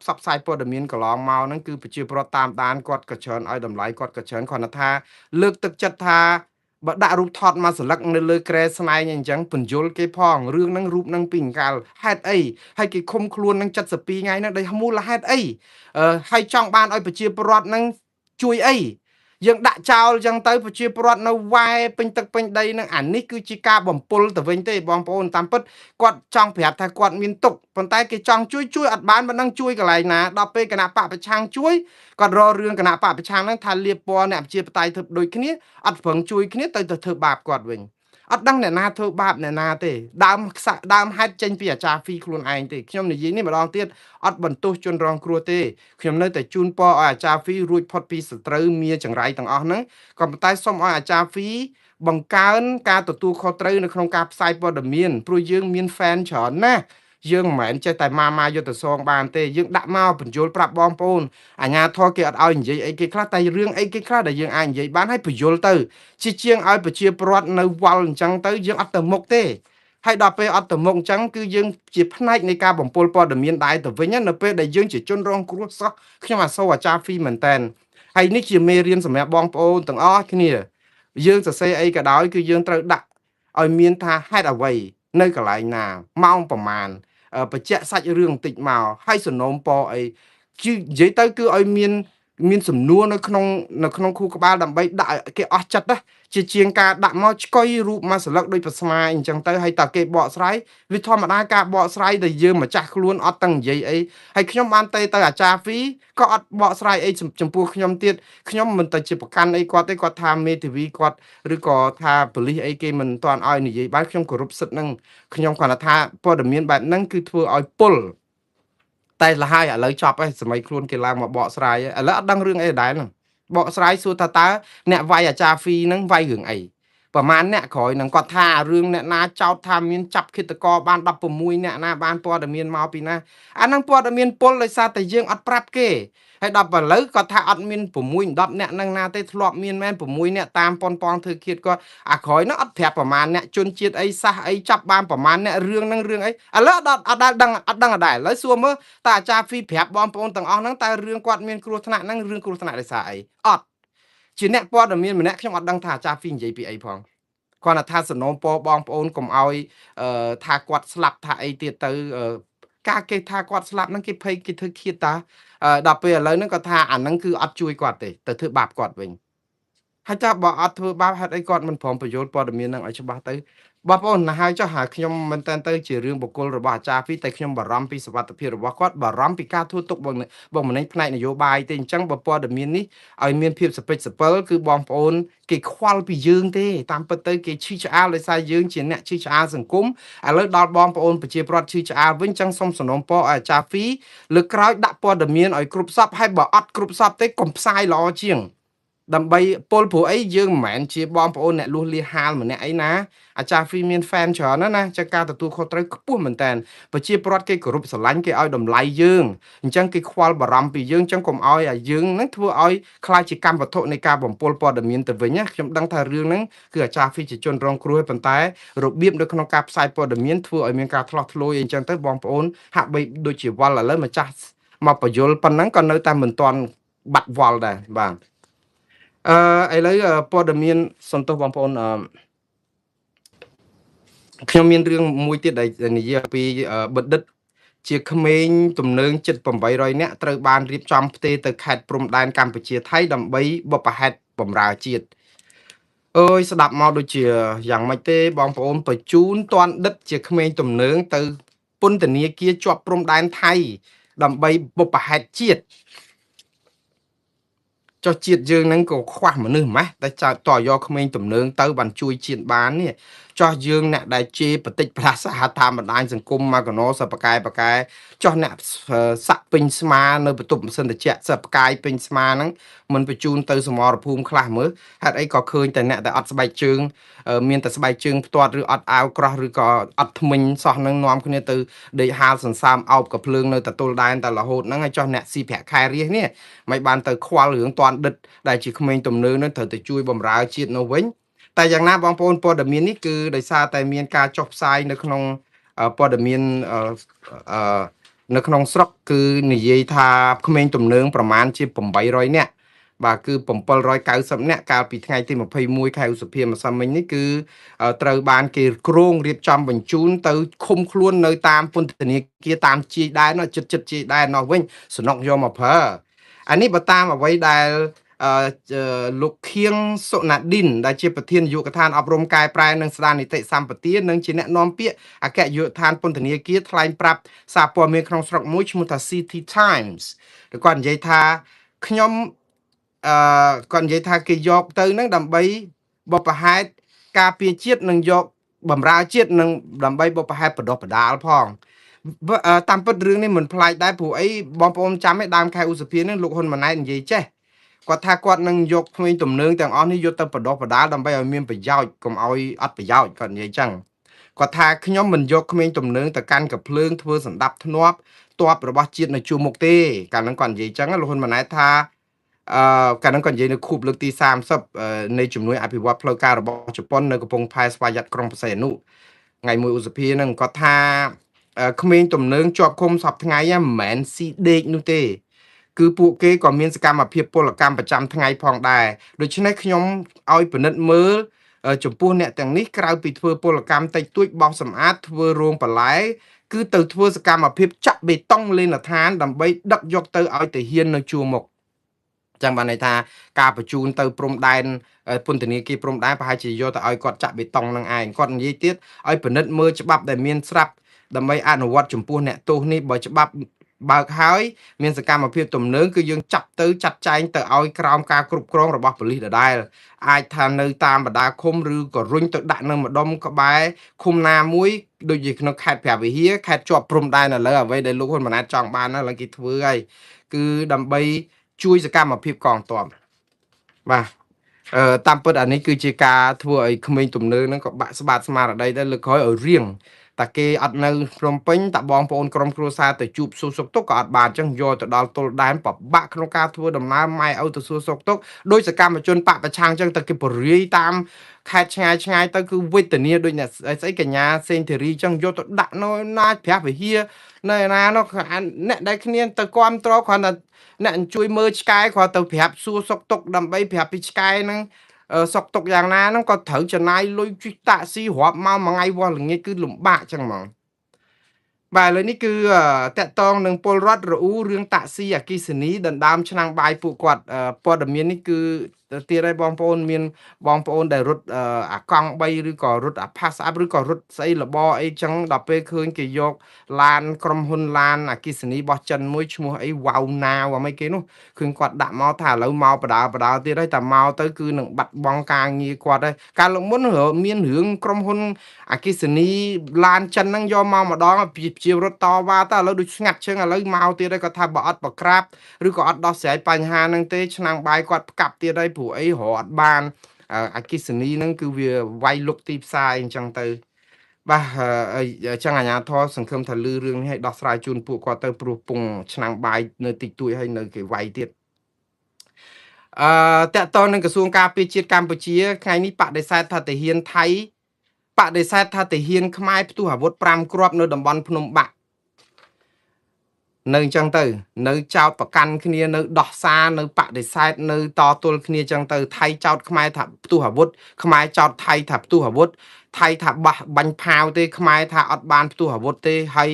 ផ្សព្វផ្សាយព័ត៌មានកន្លងមកហ្នឹងគឺប្រជាពលរដ្ឋតាមដានគាត់ក៏ច្រើនឲ្យតម្លៃគាត់ក៏ច្រើនគ្រាន់តែថាលើកទឹកចិត្តថាបើដាក់រូបថតមកសន្លឹកនៅលើក្រែស្នែងអញ្ចឹងបញ្យលគេផងរឿងហ្នឹងរូបហ្នឹងពីអង្កលហេតុអីហើយគេឃុំខ្លួនហ្នឹង72ថ្ងៃហ្នឹងដោយមូលហេតុអីហើយចង់បានឲ្យប្រជាពលរដ្ឋហ្នឹងជួយអីយើងដាក់ចោលអញ្ចឹងទៅប្រជាពលរដ្ឋនៅវ៉ែពេញទឹកពេញដីហ្នឹងអានេះគឺជាការបំពុលទៅវិញទេបងប្អូនតាមពិតគាត់ចង់ប្រាប់ថាគាត់មានទុកប៉ុន្តែគេចង់ជួយជួយអត់បានមិនដឹងជួយកន្លែងណាដល់ពេលគណៈបកប្រឆាំងជួយគាត់រករឿងគណៈបកប្រឆាំងហ្នឹងថាលៀបពណ៌អ្នកប្រជាបតៃធ្វើដូចគ្នាអត់ប្រឹងជួយគ្នាទៅទៅធ្វើបាបគាត់វិញអត់ដឹងអ្នកណាធ្វើបាបអ្នកណាទេដើមខ្សែដើមហេតុចេញពីអាចារ្យហ្វីខ្លួនឯងទេខ្ញុំនិយាយនេះម្ដងទៀតអត់បន្ទោសជនរងគ្រោះទេខ្ញុំនៅតែជូនពរឲ្យអាចារ្យហ្វីរួចផុតពីសត្រូវមាចង្រៃទាំងអស់ហ្នឹងក៏ប៉ុន្តែសូមឲ្យអាចារ្យហ្វីបង្កើនការទទួលខុសត្រូវនៅក្នុងការផ្សាយព័ត៌មានព្រោះយើងមាន fan ច្រើនណាស់យើងមិនមែនចេះតែម៉ាម៉ាយុទ្ធសងបានទេយើងដាក់មកបញ្យលប្រាប់បងប្អូនអាញាធរគេអត់ឲ្យនិយាយអីគេខ្លះតែរឿងអីគេខ្លះដែលយើងអាចនិយាយបានហើយបញ្យលទៅជាជាងឲ្យប្រជាពលរដ្ឋនៅវល់អញ្ចឹងទៅយើងអត់ទៅមុខទេហើយដល់ពេលអត់ទៅមុខអញ្ចឹងគឺយើងជាផ្នែកនៃការបំពុលព័ត៌មានដែរទៅវិញនៅពេលដែលយើងជាជនរងគ្រោះសោះខ្ញុំអាសូរអាចារ្យហ្វីមែនតែនហើយនេះជាមេរៀនសម្រាប់បងប្អូនទាំងអស់គ្នាយើងសរសេរអីក៏ដោយគឺយើងត្រូវដាក់ឲ្យមានថាហេតុអ្វីនៅកន្លែងណាម៉ោងប្រមាណបញ្ជាក់សាច់រឿងបន្តិចមកហើយសំណូមពរអីគឺនិយាយទៅគឺឲ្យមានសំណួរនៅក្នុងខួរក្បាលដើម្បីដាក់ឲ្យគេអស់ចិត្តណាជាជាងការដាក់មកឆ្កុយរូបមកសន្លឹកដូចប្រស្មាអញ្ចឹងទៅហើយតើគេបកស្រាយវាធម្មតាការបកស្រាយដែលយើងម្ចាស់ខ្លួនអត់ទាំងនិយាយអីហើយខ្ញុំបានទេទៅអាចារ្យហ្វីក៏អត់បកស្រាយអីចំពោះខ្ញុំទៀតខ្ញុំមិនទៅជាប្រកាន់អីគាត់ទេគាត់ថាមេធាវីគាត់ឬក៏ថាប៉ូលីសអីគេមិនទាន់ឲ្យនិយាយបានខ្ញុំគោរពសិទ្ធិហ្នឹងខ្ញុំគ្រាន់តែថាព័ត៌មានបែបហ្នឹងគឺធ្វើឲ្យពុលតែលហើយឥឡូវចប់ហើយសម័យខ្លួនគេឡើងមកបកស្រាយឥឡូវអត់ដឹងរឿងអីដែរហ្នឹងបកស្រាយសួរថាតើអ្នកវាយអាចារ្យហ្វីហ្នឹងវាយរឿងអីប្រហែលអ្នកក្រោយហ្នឹងគាត់ថារឿងអ្នកណាចោទថាមានចាប់ឃាតករបាន16អ្នកណាបានព័ត៌មានមកពីណាអាហ្នឹងព័ត៌មានពុលដោយសារតែយើងអត់ប្រាប់គេហើយដល់ឥឡូវគាត់ថាអត់មាន6 10អ្នកហ្នឹងណាទេធ្លាប់មានមែន6អ្នកតាមប៉ុនប៉ងធ្វើឃាតគាត់អាក្រោយហ្នឹងអត់ប្រាប់ប្រហែលអ្នកជនជាតិអីសះអីចាប់បានប្រហែលអ្នករឿងហ្នឹងរឿងអីឥឡូវអត់អត់ដែលដឹងអត់ដឹងអត់ដែរឥឡូវសួរមើលតើអាចារ្យហ្វីប្រាប់បងប្អូនទាំងអស់ហ្នឹងតើរឿងគាត់មានគ្រោះថ្នាក់ហ្នឹងរឿងគ្រោះថ្នាក់ដោយសារអីអត់ជាអ្នកព័ត៌មានម្នាក់ខ្ញុំអត់ដឹងថាអាចារ្យហ្វីនិយាយពីអីផងគាត់ថាសំណូមពរបងប្អូនកុំឲ្យថាគាត់ស្លាប់ថាអីទៀតទៅការគេថាគាត់ស្លាប់ហ្នឹងគេភ័យគេធ្វើឃាតតាដល់ពេលឥឡូវហ្នឹងគាត់ថាអាហ្នឹងគឺអត់ជួយគាត់ទេទៅធ្វើបាបគាត់វិញហើយចាបើអត់ធ្វើបាបហេតុអីគាត់មិនព្រមបញ្យល់ព័ត៌មានហ្នឹងឲ្យច្បាស់ទៅបងប្អូនណាហើយចុះហើយខ្ញុំមិនតែនទៅជារឿងបុគ្គលរបស់អាចារ្យហ្វីតែខ្ញុំបារម្ភពីសុវត្ថិភាពរបស់គាត់បារម្ភពីការធ្វើទុកបុកម្នេញផ្នែកនយោបាយទេអញ្ចឹងបើព័ត៌មាននេះឲ្យមានភាពសពិចសពិលគឺបងប្អូនគេខ្វល់ពីយើងទេតាមពិតទៅគេឈឺឆ្អាលដោយសារយើងជាអ្នកឈឺឆ្អាលសង្គមឥឡូវដល់បងប្អូនប្រជាពលរដ្ឋឈឺឆ្អាលវិញអញ្ចឹងសូមសំណូមពរឲ្យអាចារ្យហ្វីលើកក្រោយដាក់ព័ត៌មានឲ្យគ្រប់សពហើយបើអត់គ្រប់សពទេកុំផ្សាយល្អជាង ដើម្បីពលព្រោះអីយើងមិនមែនជាបងប្អូនអ្នកលួសលៀសហាលម្នាក់អីណាអាចារ្យហ្វីមាន fan ច្រើនណាស់ណាចឹងការទទួលខុសត្រូវខ្ពស់មែនតើប្រជាពលរដ្ឋគេគោរពស្រឡាញ់គេឲ្យតម្លៃយើងអញ្ចឹងគេខ្វល់បារម្ភពីយើងអញ្ចឹងកុំឲ្យអាយើងហ្នឹងធ្វើឲ្យខ្លាចជាកម្មវត្ថុនៃការបំពុលព័ត៌មានទៅវិញណាខ្ញុំដឹងថារឿងហ្នឹងគឺអាចារ្យហ្វីជាជនរងគ្រោះប៉ុន្តែរបៀបនៅក្នុងការផ្សាយព័ត៌មានធ្វើឲ្យមានការឆ្លោះឆ្លួយអីចឹងទៅបងប្អូនហាក់បីដូចជាវល់ឥឡូវម្ចាស់មកបញ្យលប៉ុណ្ណឹងក៏នៅតែមិនទាន់បាត់វល់ដែរបាទអឺឥឡូវព័ត៌មានសំទោសបងប្អូនអឺខ្ញុំមានរឿងមួយទៀតដែលនិយាយអំពីបណ្ឌិតជាក្មេងទំនើងជិត800នាក់ត្រូវបានរៀបចំផ្ទេរទៅខេត្តព្រំដែនកម្ពុជាថៃដើម្បីបុព្វហេតុបម្រើជាតិអើយស្ដាប់មកដូចជាយ៉ាងម៉េចទេបងប្អូនបញ្ជូនតនដិតជាក្មេងទំនើងទៅពន្ធនាគារជាប់ព្រំដែនថៃដើម្បីបុព្វហេតុជាតិចុះជាតិយើងហ្នឹងក៏ខ្វះមនុស្សម៉េះតែចៅតយកក្មេងទំនើងទៅបានជួយជាតិបាននេះចោះយើងអ្នកដែលជេរបតិចប្រាសាតាមបណ្ដាញសង្គមមកកណោសបកែបកែចោះអ្នកសាក់ពេញស្មានៅបន្ទប់ម៉ាស៊ីនត្រជាក់សបកាយពេញស្មាហ្នឹងមិនបញ្ជូនទៅសមរភូមិខ្លះមើលហេតុអីក៏ឃើញតែអ្នកដែលអត់ស្បែកជើងមានតែស្បែកជើងផ្ទាត់ឬអត់អាវក្រោះឬក៏អត់ថ្មិញសោះហ្នឹងនាំគ្នាទៅដេកហាលសន្សើមអោបកភ្លើងនៅតទល់ដែនតែរហូតហ្នឹងហើយចោះអ្នកស៊ីប្រាក់ខែរាសនេះមិនបានទៅខ្វល់រឿងតន់ដិតដែលជាក្មេងទំនើងនឹងត្រូវទៅជួយបំរើជាតិនៅវិញតែយ៉ាងណាបងប្អូនព័ត៌មាននេះគឺដោយសារតែមានការចុះផ្សាយនៅក្នុងព័ត៌មានអឺនៅក្នុងស្រុកគឺនិយាយថាក្មេងទំនើងប្រមាណជា800នាក់បាទគឺ790នាក់កាលពីថ្ងៃទី21ខែឧសភាម្សិលមិញនេះគឺត្រូវបានគេគ្រោងរៀបចំបញ្ជូនទៅឃុំខ្លួននៅតាមពន្ធនាគារតាមជាយដែនចិត្តចិត្តជាយដែននោះវិញសំណុកយកមកប្រើអានេះបើតាមអ្វីដែលលោកខៀងសុណាឌិនដែលជាប្រធាននាយកដ្ឋានអប់រំកែប្រែនិងស្ដារនីតិសម្បទានិងជាអ្នកនាំពាក្យអគ្គនាយកដ្ឋានពន្ធនាគារថ្លែងប្រាប់សារព័ត៌មានក្នុងស្រុកមួយឈ្មោះថា City Times ឬគាត់និយាយថាខ្ញុំគាត់និយាយថាគេយកទៅនឹងដើម្បីបុព្វហេតុការពារជាតិនិងយកបំរើជាតិនិងដើម្បីបុព្វហេតុបដិបដាលផងតាមពិតរឿងនេះមិនប្លែកដែរព្រោះអីបងប្អូនចាំឯដើមខែឧសភានេះលោកហ៊ុនម៉ាណែតនិយាយចេះគាត់ថាគាត់នឹងយកក្មេងទំនើងទាំងអស់នេះយកទៅបដិបដាលដើម្បីឲ្យមានប្រយោជន៍កុំឲ្យអត់ប្រយោជន៍គាត់និយាយចឹងគាត់ថាខ្ញុំមិនយកក្មេងទំនើងទៅកាន់កភ្លើងធ្វើសម្ដាប់ធ្នាប់ទ័ពរបស់ជាតិនៅជួរមុខទេកាលហ្នឹងគាត់និយាយចឹងលោកហ៊ុនម៉ាណែតថាកាលហ្នឹងគាត់និយាយនៅខួបលើកទី30នៃជំនួយអភិវឌ្ឍផ្លូវការរបស់ជប៉ុននៅកំពង់ផែស្វយ័តក្រុងព្រះសីហនុថ្ងៃ1ឧសភាហ្នឹងគាត់ថាក្មេងទំនើងជាប់ឃុំសប្តាហ៍ថ្ងៃមិនមែនស៊ីដេកនោះទេគឺពួកគេក៏មានសកម្មភាពពលកម្មប្រចាំថ្ងៃផងដែរដូច្នេះខ្ញុំឲ្យពិនិត្យមើលចំពោះអ្នកទាំងនេះក្រៅពីធ្វើពលកម្មតិចតួចបោសសម្អាតធ្វើរោងបន្លែគឺទៅធ្វើសកម្មភាពចាក់បេតុងលេនដ្ឋានដើម្បីដឹកយកទៅឲ្យទាហាននៅជួរមុខចឹងបានន័យថាការបញ្ជូនទៅព្រំដែនពន្ធនាគារព្រំដែនប្រហែលជាយកទៅឲ្យគាត់ចាក់បេតុងនឹងឯងគាត់និយាយទៀតឲ្យពិនិត្យមើលច្បាប់ដែលមានស្រាប់ដើម្បីអនុវត្តចំពោះអ្នកទោសនេះបើច្បាប់បើកហើយមានសកម្មភាពទំនើងគឺយើងចាប់ទៅចាត់ចែងទៅឲ្យក្រោមការគ្រប់គ្រងរបស់ប៉ូលីសដដែលអាចថានៅតាមបណ្ដាឃុំឬក៏រុញទៅដាក់នៅម្ដុំក្បែរឃុំណាមួយដូចជាក្នុងខេត្តព្រះវិហារខេត្តជាប់ព្រំដែនឥឡូវអ្វីដែលលោកហ៊ុនម៉ាណែតចង់បានឥឡូវគេធ្វើហើយគឺដើម្បីជួយសកម្មភាពកងទ័ពបាទតាមពិតអានេះគឺជាការធ្វើឲ្យក្មេងទំនើងហ្នឹងក៏បាក់ស្បាតស្មារតីដែរលើកក្រោយឲ្យរៀងតែគេអត់នៅភ្នំពេញតាបងប្អូនក្រុមគ្រួសារទៅជួបសួរសុខទុក្ខក៏អត់បានអញ្ចឹងយកទៅដល់ទល់ដែនពិបាកក្នុងការធ្វើដំណើរម៉ែឪទៅសួរសុខទុក្ខដោយសកម្មជនបកប្រឆាំងអញ្ចឹងទៅគេបរិយតាមខេត្តឆ្ងាយឆ្ងាយទៅគឺវេទនាដូចអ្នកស្អីកញ្ញាសេងធីរីអញ្ចឹងយកទៅដាក់នៅណាព្រះវិហារនៅណានោះអ្នកដែលគ្នាទៅគាំទ្រគ្រាន់តែអ្នកជួយមើលឆ្កែគ្រាន់ទៅប្រាប់សួរសុខទុក្ខដើម្បីប្រាប់ពីឆ្កែហ្នឹងសុកទុកយ៉ាងណាហ្នឹងក៏ត្រូវចំណាយលុយជិះតាក់ស៊ីរាប់ម៉ោងមួយថ្ងៃវាស់ល្ងាចគឺលំបាកចឹងហ្មងបាទឥឡូវនេះគឺតកតងនឹងពលរដ្ឋរអ៊ូរឿងតាក់ស៊ីអគិសនីដណ្ដើមឆ្នាំងបាយពួកគាត់ព័ត៌មាននេះគឺទៀតហើយបងប្អូនមានបងប្អូនដែលរត់អាកង់3ឬក៏រត់អាផាសអាប់ឬក៏រត់ស្អីរបរអីចឹងដល់ពេលឃើញគេយកឡានក្រុមហ៊ុនឡានអគិសនីរបស់ចិនមួយឈ្មោះអីវ៉ាវណាវអីគេនោះឃើញគាត់ដាក់មកថាឥឡូវមកបដាបដាទៀតហើយតែមកទៅគឺនឹងបាត់បង់ការងារគាត់ហើយកាលលើកមុនមានរឿងក្រុមហ៊ុនអគិសនីឡានចិនហ្នឹងយកមកម្ដងជារត់តវ៉ាទៅឥឡូវដូចស្ងាត់ជាងឥឡូវមកទៀតហើយគាត់ថាបើអត់ប្រក្រាបឬក៏អត់ដោះស្រាយបញ្ហាហ្នឹងទេឆ្នាំងបាយគាត់ផ្កាប់ទៀតហើយ ព្រោះអីរកអត់បានអគ្គិសនីហ្នឹងគឺវាវាយលុកទីផ្សារអញ្ចឹងទៅបាទអញ្ចឹងអាជ្ញាធរសង្ឃឹមថាលឺរឿងនេះឲ្យដោះស្រាយជូនពួកគាត់ទៅព្រោះពងឆ្នាំងបាយនៅតិចតួចហើយនៅគេវាយទៀតអឺតកតនឹងក្រសួងការពារជាតិកម្ពុជាថ្ងៃនេះបដិសេធថាទាហានថៃបដិសេធថាទាហានខ្មែរផ្ទុះអាវុធ5គ្រាប់នៅតំបន់ភ្នំបាក់នៅអញ្ចឹងទៅនៅចោតប្រកាន់គ្នានៅដោះសារនៅបដិសេធនៅតទល់គ្នាអញ្ចឹងទៅថៃចោតខ្មែរថាផ្ទុះអាវុធខ្មែរចោតថៃថាផ្ទុះអាវុធថៃថាបះបាញ់ផាវទេខ្មែរថាអត់បានផ្ទុះអាវុធទេហើយ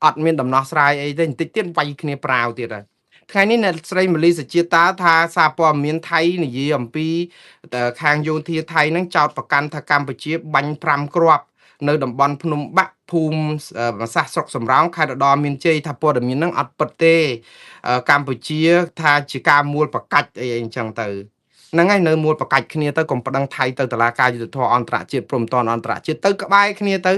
អត់មានដំណោះស្រាយអីទេបន្តិចទៀតវាយគ្នាប្រាវទៀតហើយថ្ងៃនេះអ្នកស្រីមលីសជាតាថាសារព័ត៌មានថៃនិយាយអំពីខាងយោធាថៃនឹងចោតប្រកាន់ថាកម្ពុជាបាញ់5គ្រាប់នៅតំបន់ភ្នំបាក់ភូមិសាសស្រុកសំរោងខេត្តឧត្តរមានជ័យថាព័ត៌មាននឹងអត់ពិតទេកម្ពុជាថាជាការមួលប្រកាច់អីអញ្ចឹងទៅហ្នឹងហើយនៅមួលប្រកាច់គ្នាទៅកុំប្តឹងថៃទៅតុលាការយុត្តិធម៌អន្តរជាតិព្រមតនអន្តរជាតិទៅក្បែរគ្នាទៅ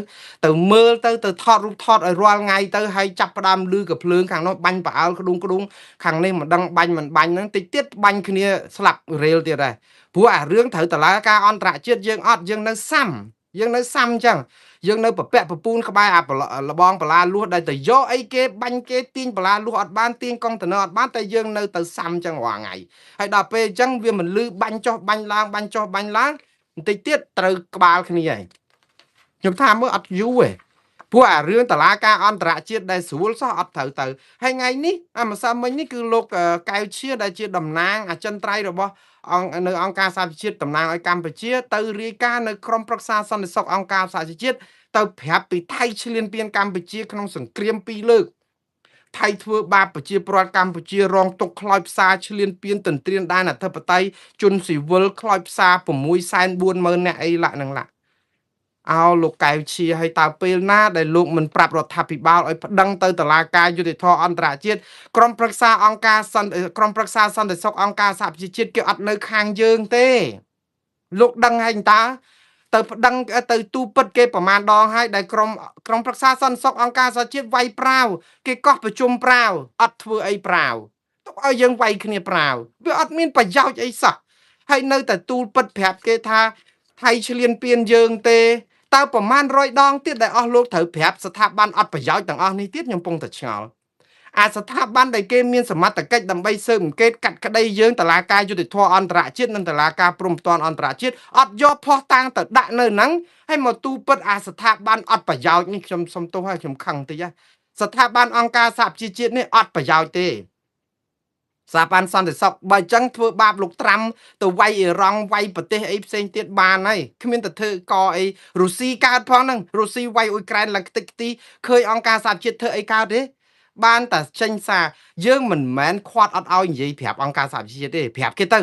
ទៅមើលទៅទៅថតរូបថតឲ្យរាល់ថ្ងៃទៅហើយចាប់ផ្ដើមលឺកភ្លើងខាងនោះបាញ់ផ្អើលក្ដុងក្ដុងខាងនេះមិនដឹងបាញ់មិនបាញ់ហ្នឹងតិចទៀតបាញ់គ្នាស្លាប់រេលទៀតដែរព្រោះអារឿងត្រូវតុលាការអន្តរជាតិយើងអត់យើងនៅសាំយើងនៅសាំអញ្ចឹងយើងនៅប្រពាក់ប្រពូនក្បែរអាលបងបលាលួសដែលទៅយកអីគេបាញ់គេទាញបលាលួសអត់បានទាញកុងតឺន័រអត់បានតែយើងនៅទៅសាំអញ្ចឹងរាល់ថ្ងៃហើយដល់ពេលអញ្ចឹងវាមិនលឺបាញ់ចុះបាញ់ឡើងបាញ់ចុះបាញ់ឡើងបន្តិចទៀតត្រូវក្បាលគ្នាហើយខ្ញុំថាមើលអត់យូរទេព្រោះអារឿងតឡាការអន្តរជាតិដែលស្រួលសោះអត់ត្រូវទៅហើយថ្ងៃនេះអាម្សិលមិញនេះគឺលោកកៅឈៀដែលជាតំណាងអចិន្ត្រៃយ៍របស់អង្គនៅអង្គការសហប្រជាជាតិតំណាងឲ្យកម្ពុជាទៅរាយការណ៍នៅក្រុមប្រឹក្សាសន្តិសុខអង្គការសហប្រជាជាតិទៅប្រាប់ពីថៃឈ្លានពានកម្ពុជាក្នុងសង្គ្រាមពីរលើកថៃធ្វើបាបប្រជាពលរដ្ឋកម្ពុជារងទុក្ខខ្លោចផ្សាឈ្លានពានទន្ទ្រានដែនអធិបតេយ្យជនស៊ីវិលខ្លោចផ្សា640,000នាក់អីឡាក់នឹងឡាក់អោលោកកែវឈាឲ្យតើពេលណាដែលលោកមិនប្រាប់រដ្ឋាភិបាលឲ្យប្តឹងទៅតុលាការយុត្តិធម៌អន្តរជាតិក្រុមប្រឹក្សាអង្គការសន្តិក្រុមប្រឹក្សាសន្តិសុខអង្គការសហប្រជាជាតិគេអត់នៅខាងយើងទេលោកដឹងហើយតើទៅប្តឹងទៅទូពិតគេប្រមាណដងហើយដែលក្រុមប្រឹក្សាសន្តិសុខអង្គការសហជាតិវាយប្រាវគេកោះប្រជុំប្រាវអត់ធ្វើអីប្រាវទុកឲ្យយើងវាយគ្នាប្រាវវាអត់មានប្រយោជន៍អីសោះហើយនៅតែទូលពិតប្រាប់គេថាថៃឈ្លានពានយើងទេតើប្រមាណ100ដងទៀតដែលអស់លោកត្រូវប្រាប់ស្ថាប័នអត់ប្រយោជន៍ទាំងអស់នេះទៀតខ្ញុំពងតែឆ្ងល់អាស្ថាប័នដែលគេមានសមត្ថកិច្ចដើម្បីស៊ើបអង្កេតកាត់ក្តីយើងតឡាការយុត្តិធម៌អន្តរជាតិនិងតឡាការព្រំប្រទានអន្តរជាតិអត់យកភ័ស្តុតាងទៅដាក់នៅហ្នឹងហើយមកទូពិតអាស្ថាប័នអត់ប្រយោជន៍នេះខ្ញុំសុំទោសហើយខ្ញុំខឹងតិចស្ថាប័នអង្គការសហប្រជាជាតិនេះអត់ប្រយោជន៍ទេស្ថាប័នសន្តិសុខបើអញ្ចឹងធ្វើបាបលោកត្រាំទៅវាយអ៊ីរ៉ង់វាយប្រទេសអីផ្សេងទៀតបានហើយគ្មានតែធ្វើកអីរុស្ស៊ីកើតផងហ្នឹងរុស្ស៊ីវាយអ៊ុយក្រែនឡើងខ្ទេចខ្ទីឃើញអង្គការសហជាតិធ្វើអីកើតទេបានតែចេញសារយើងមិនមែនខាត់អត់ឲ្យនិយាយប្រាប់អង្គការសហប្រជាជាតិទេប្រាប់គេទៅ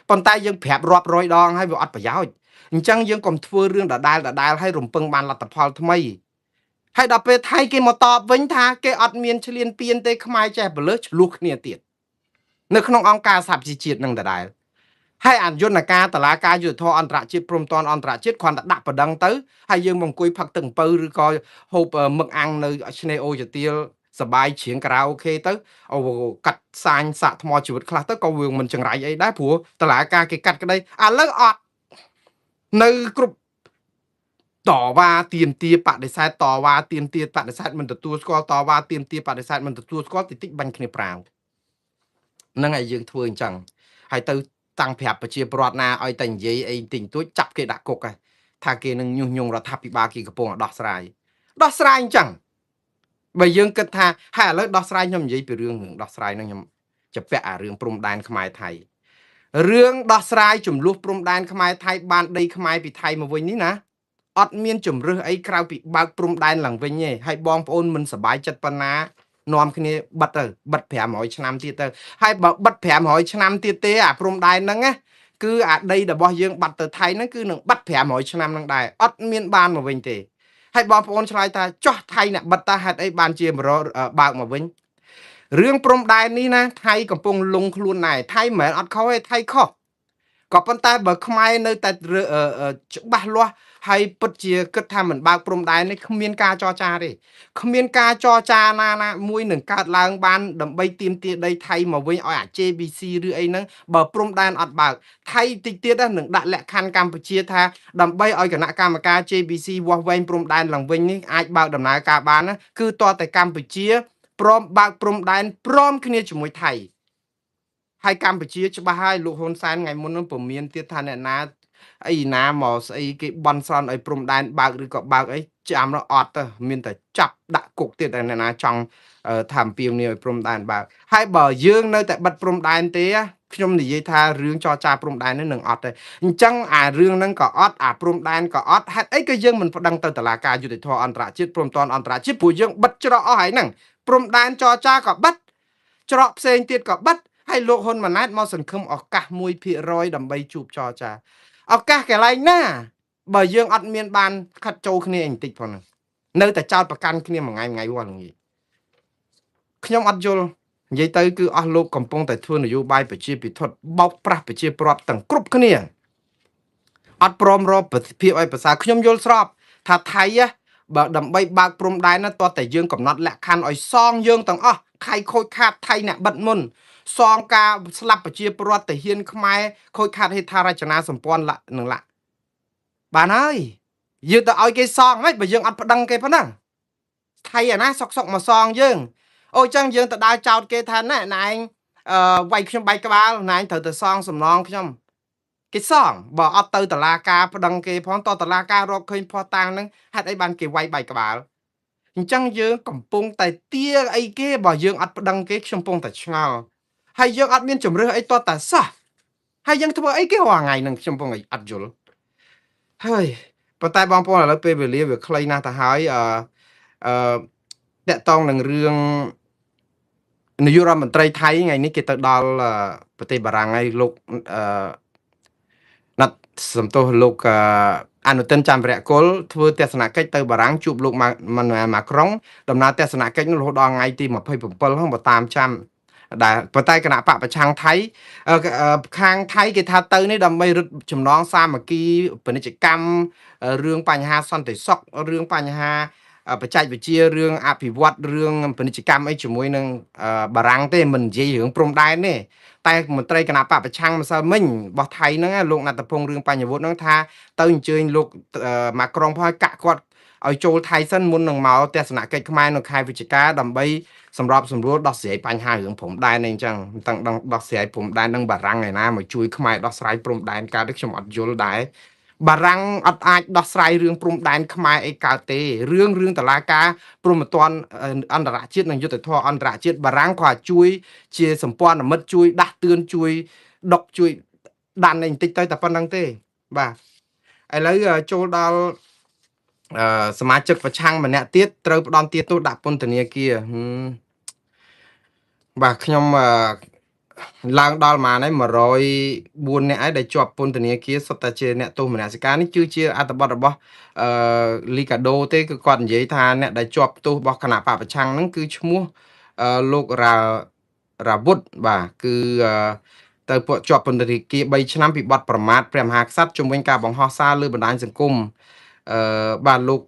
ប៉ុន្តែយើងប្រាប់រាប់រយដងហើយវាអត់ប្រយោជន៍អញ្ចឹងយើងកុំធ្វើរឿងដដែលដដែលឲ្យរំពឹងបានលទ្ធផលថ្មីហើយដល់ពេលថៃគេមកតបវិញថាគេអត់មានឈ្លានពានទេខ្មែរចេះបលើសឆ្លោះគ្នាទៀតនៅក្នុងអង្គការសហប្រជាជាតិនឹងដដែលហើយអយន្តការតឡាការយុទ្ធធរអន្តរជាតិព្រំតនអន្តរជាតិគ្រាន់តែដាក់ប្តឹងទៅហើយយើងមកអង្គុយផឹកទឹកអំពៅឬក៏ហូបមឹកអាំងនៅឆ្នេរអូចទាលសបាយច្រៀងការ៉ាអូខេទៅអូកាត់សាញសាក់ថ្មជីវិតខ្លះទៅក៏វាមិនចង្រៃអីដែរព្រោះតឡាការគេកាត់ក្តីឥឡូវអត់នៅគ្រប់តវ៉ាទៀមទាបដិសេធតវ៉ាទៀមទាបដិសេធមិនទទួលស្គាល់តវ៉ាទៀមទាបដិសេធមិនទទួលស្គាល់តិចតិចបាញ់គ្នាប្រាវហ្នឹងហើយយើងធ្វើអញ្ចឹងហើយទៅតាំងប្រាប់ប្រជាពលរដ្ឋណាឲ្យតែនិយាយអីតិចតួចចាប់គេដាក់គុកហើយថាគេនឹងញុះញង់រដ្ឋាភិបាលគេកំពុងដោះស្រាយដោះស្រាយអញ្ចឹងបើយើងគិតថាហើយឥឡូវដោះស្រាយខ្ញុំនិយាយពីរឿងដោះស្រាយហ្នឹងខ្ញុំจะពាក់អារឿងព្រំដែនខ្មែរថៃរឿងដោះស្រាយចំនួនព្រំដែនខ្មែរថៃបានដីខ្មែរពីថៃមកវិញនេះណាអត់មានជំរឹះអីក្រៅពីបើកព្រំដែនឡើងវិញទេហើយបងប្អូនមិនសប្បាយចិត្តប៉ុណ្ណានាំគ្នាបិទទៅបិទ500ឆ្នាំទៀតទៅហើយបើបិទ500ឆ្នាំទៀតទេអាព្រំដែនហ្នឹងណាគឺអាដីរបស់យើងបាត់ទៅថៃហ្នឹងគឺនឹងបាត់500ឆ្នាំហ្នឹងដែរអត់មានបានមកវិញទេហើយបងប្អូនឆ្លើយថាចោះថៃអ្នកបិទតាហេតុអីបានជាបើកមកវិញរឿងព្រំដែននេះណាថៃកំពុងលងខ្លួនដែរថៃមិនមែនអត់ខុសទេថៃខុសក៏ប៉ុន្តែបើខ្មែរនៅតែច្បាស់លាស់ ហើយពិតជាគិតថាមិនបើកព្រំដែននេះគ្មានការចរចាទេគ្មានការចរចាណាណាមួយនឹងកើតឡើងបានដើម្បីទាមទារដីថៃមកវិញឲ្យអា JBC ឬអីហ្នឹងបើព្រំដែនអត់បើកថៃតិចទៀតនឹងដាក់លក្ខខណ្ឌកម្ពុជាថាដើម្បីឲ្យគណៈកម្មការ JBC វាស់វែងព្រំដែនឡើងវិញនេះអាចបើកដំណើរការបានណាគឺតើតែកម្ពុជាព្រមបើកព្រំដែនព្រមគ្នាជាមួយថៃហើយកម្ពុជាច្បាស់ហើយលោកហ៊ុនសែនថ្ងៃមុននឹងពមៀនទៀតថាអ្នកណាអីណាមកស្អីគេបន់ស្រន់ឲ្យព្រំដែនបើកឬក៏បើកអីចាំនោះអត់ទៅមានតែចាប់ដាក់គុកទៀតតែអ្នកណាចង់ថាអំពាវនាវឲ្យព្រំដែនបើកហើយបើយើងនៅតែបិទព្រំដែនទេខ្ញុំនិយាយថារឿងចរចាព្រំដែននេះនឹងអត់ទេអញ្ចឹងអារឿងហ្នឹងក៏អត់អាព្រំដែនក៏អត់ហេតុអីក៏យើងមិនប្តឹងទៅតុលាការយុត្តិធម៌អន្តរជាតិព្រំដែនអន្តរជាតិព្រោះយើងបិទច្រកអស់ហើយហ្នឹងព្រំដែនចរចាក៏បិទច្រកផ្សេងទៀតក៏បិទហើយលោកហ៊ុនម៉ាណែតមកសង្ឃឹមឱកាស1%ដើម្បីជួបចរចាឱកាសកន្លែងណាបើយើងអត់មានបានខិតចូលគ្នាបន្តិចផងហ្នឹងនៅតែចោតប្រកាន់គ្នាមួយថ្ងៃមួយថ្ងៃរាល់ល្ងាចខ្ញុំអត់យល់និយាយទៅគឺអស់លោកកំពុងតែធ្វើនយោបាយប្រជាពិធបោកប្រាស់ប្រជាពលរដ្ឋទាំងគ្រប់គ្នាអត់ព្រមរកប្រសិទ្ធភាពឲ្យប្រសើរខ្ញុំយល់ស្របថាថៃបើដើម្បីបើកព្រំដែនណាតោះតែយើងកំណត់លក្ខខណ្ឌឲ្យសងយើងទាំងអស់ខៃខូចខាតថៃអ្នកបិទមុនសងការស្លាប់ប្រជាពលរដ្ឋទាហានខ្មែរខូចខាតហេដ្ឋារចនាសម្ព័ន្ធនឹងលក្ខបានហើយយើងទៅឲ្យគេសងហ្នឹងបើយើងអត់ប្តឹងគេប៉ុណ្ណឹងថៃអាណាសុកសុកមកសងយើងអូចឹងយើងទៅដើរចោតគេថាណែណែឯងអឺវាយខ្ញុំបែកក្បាលណែឯងត្រូវទៅសងសំណងខ្ញុំគេសងបើអត់ទៅតឡាការប្តឹងគេផងតតឡាការរកឃើញភ័ស្តុតាងហ្នឹងហេតុអីបានគេវាយបែកក្បាលអញ្ចឹងយើងកំពុងតែទាអីគេបើយើងអត់ប្តឹងគេខ្ញុំកំពុងតែឆ្ងល់ហើយយើងអត់មានជំរឿសអីតតែសោះហើយយើងធ្វើអីគេរាល់ថ្ងៃហ្នឹងខ្ញុំកំពុងតែអត់យល់ហើយប៉ុន្តែបងប្អូនឥឡូវពេលវេលាវាខ្លីណាស់ទៅហើយអឺអឺតកតងនឹងរឿងនាយករដ្ឋមន្ត្រីថៃថ្ងៃនេះគេទៅដល់ប្រទេសបារាំងហើយលោកអឺណាត់សំទោសលោកអនុទិនច័ន្ទវរៈគុលធ្វើទស្សនកិច្ចទៅបារាំងជួបលោកម៉ាម៉ាក្រុងដំណើរទស្សនកិច្ចនោះរហូតដល់ថ្ងៃទី27ហ្នឹងបើតាមចាំដែលប៉ុន្តែគណៈបកប្រឆាំងថៃខាងថៃគេថាទៅនេះដើម្បីរឹតចំណងសាមគ្គីពាណិជ្ជកម្មរឿងបញ្ហាសន្តិសុខរឿងបញ្ហាបច្ចេកវិទ្យារឿងអភិវឌ្ឍរឿងពាណិជ្ជកម្មអីជាមួយនឹងបារាំងទេមិននិយាយរឿងព្រំដែនទេតែមន្ត្រីគណៈបកប្រឆាំងម្សិលមិញរបស់ថៃហ្នឹងលោកណត្តពងរឿងបញ្ញវុធហ្នឹងថាទៅអញ្ជើញលោកម៉ាក្រុងផងកាក់គាត់ឲ្យចូលថៃសិនមុននឹងមកទស្សនកិច្ចខ្មែរនៅខែវិច្ឆិកាដើម្បីសម្របសម្រួលដោះស្រាយបញ្ហារឿងព្រំដែននេះអញ្ចឹងមិនដឹងដោះស្រាយព្រំដែននឹងបារាំងឯណាមកជួយខ្មែរដោះស្រាយព្រំដែនកើតទេខ្ញុំអត់យល់ដែរបារាំងអត់អាចដោះស្រាយរឿងព្រំដែនខ្មែរអីកើតទេរឿងតឡាការព្រំប្រទានអន្តរជាតិនិងយុត្តិធម៌អន្តរជាតិបារាំងគាត់ជួយជាសម្ព័ន្ធមិត្តជួយដាស់តឿនជួយដុកជួយដានអីបន្តិចទៅតែប៉ុណ្្នឹងទេបាទឥឡូវចូលដល់សមាជិកប្រឆាំងម្នាក់ទៀតត្រូវផ្ដន់ទាទោសដាក់ពន្ធនាគារបាទខ្ញុំឡើងដល់ប្រហែលហើយ104នាក់ហើយដែលជាប់ពន្ធនាគារសុទ្ធតែជាអ្នកទោសមនសិការនេះគឺជាអត្ថបទរបស់អឺលីកាដូទេគឺគាត់និយាយថាអ្នកដែលជាប់ទោសរបស់គណៈបកប្រឆាំងហ្នឹងគឺឈ្មោះលោករ៉ារ៉ាវុធបាទគឺទៅពួកជាប់ពន្ធនាគារ3ឆ្នាំពីបទប្រមាថព្រះមហាក្សត្រជំវិញការបង្ហោះសារលើបណ្ដាញសង្គមបាទលោក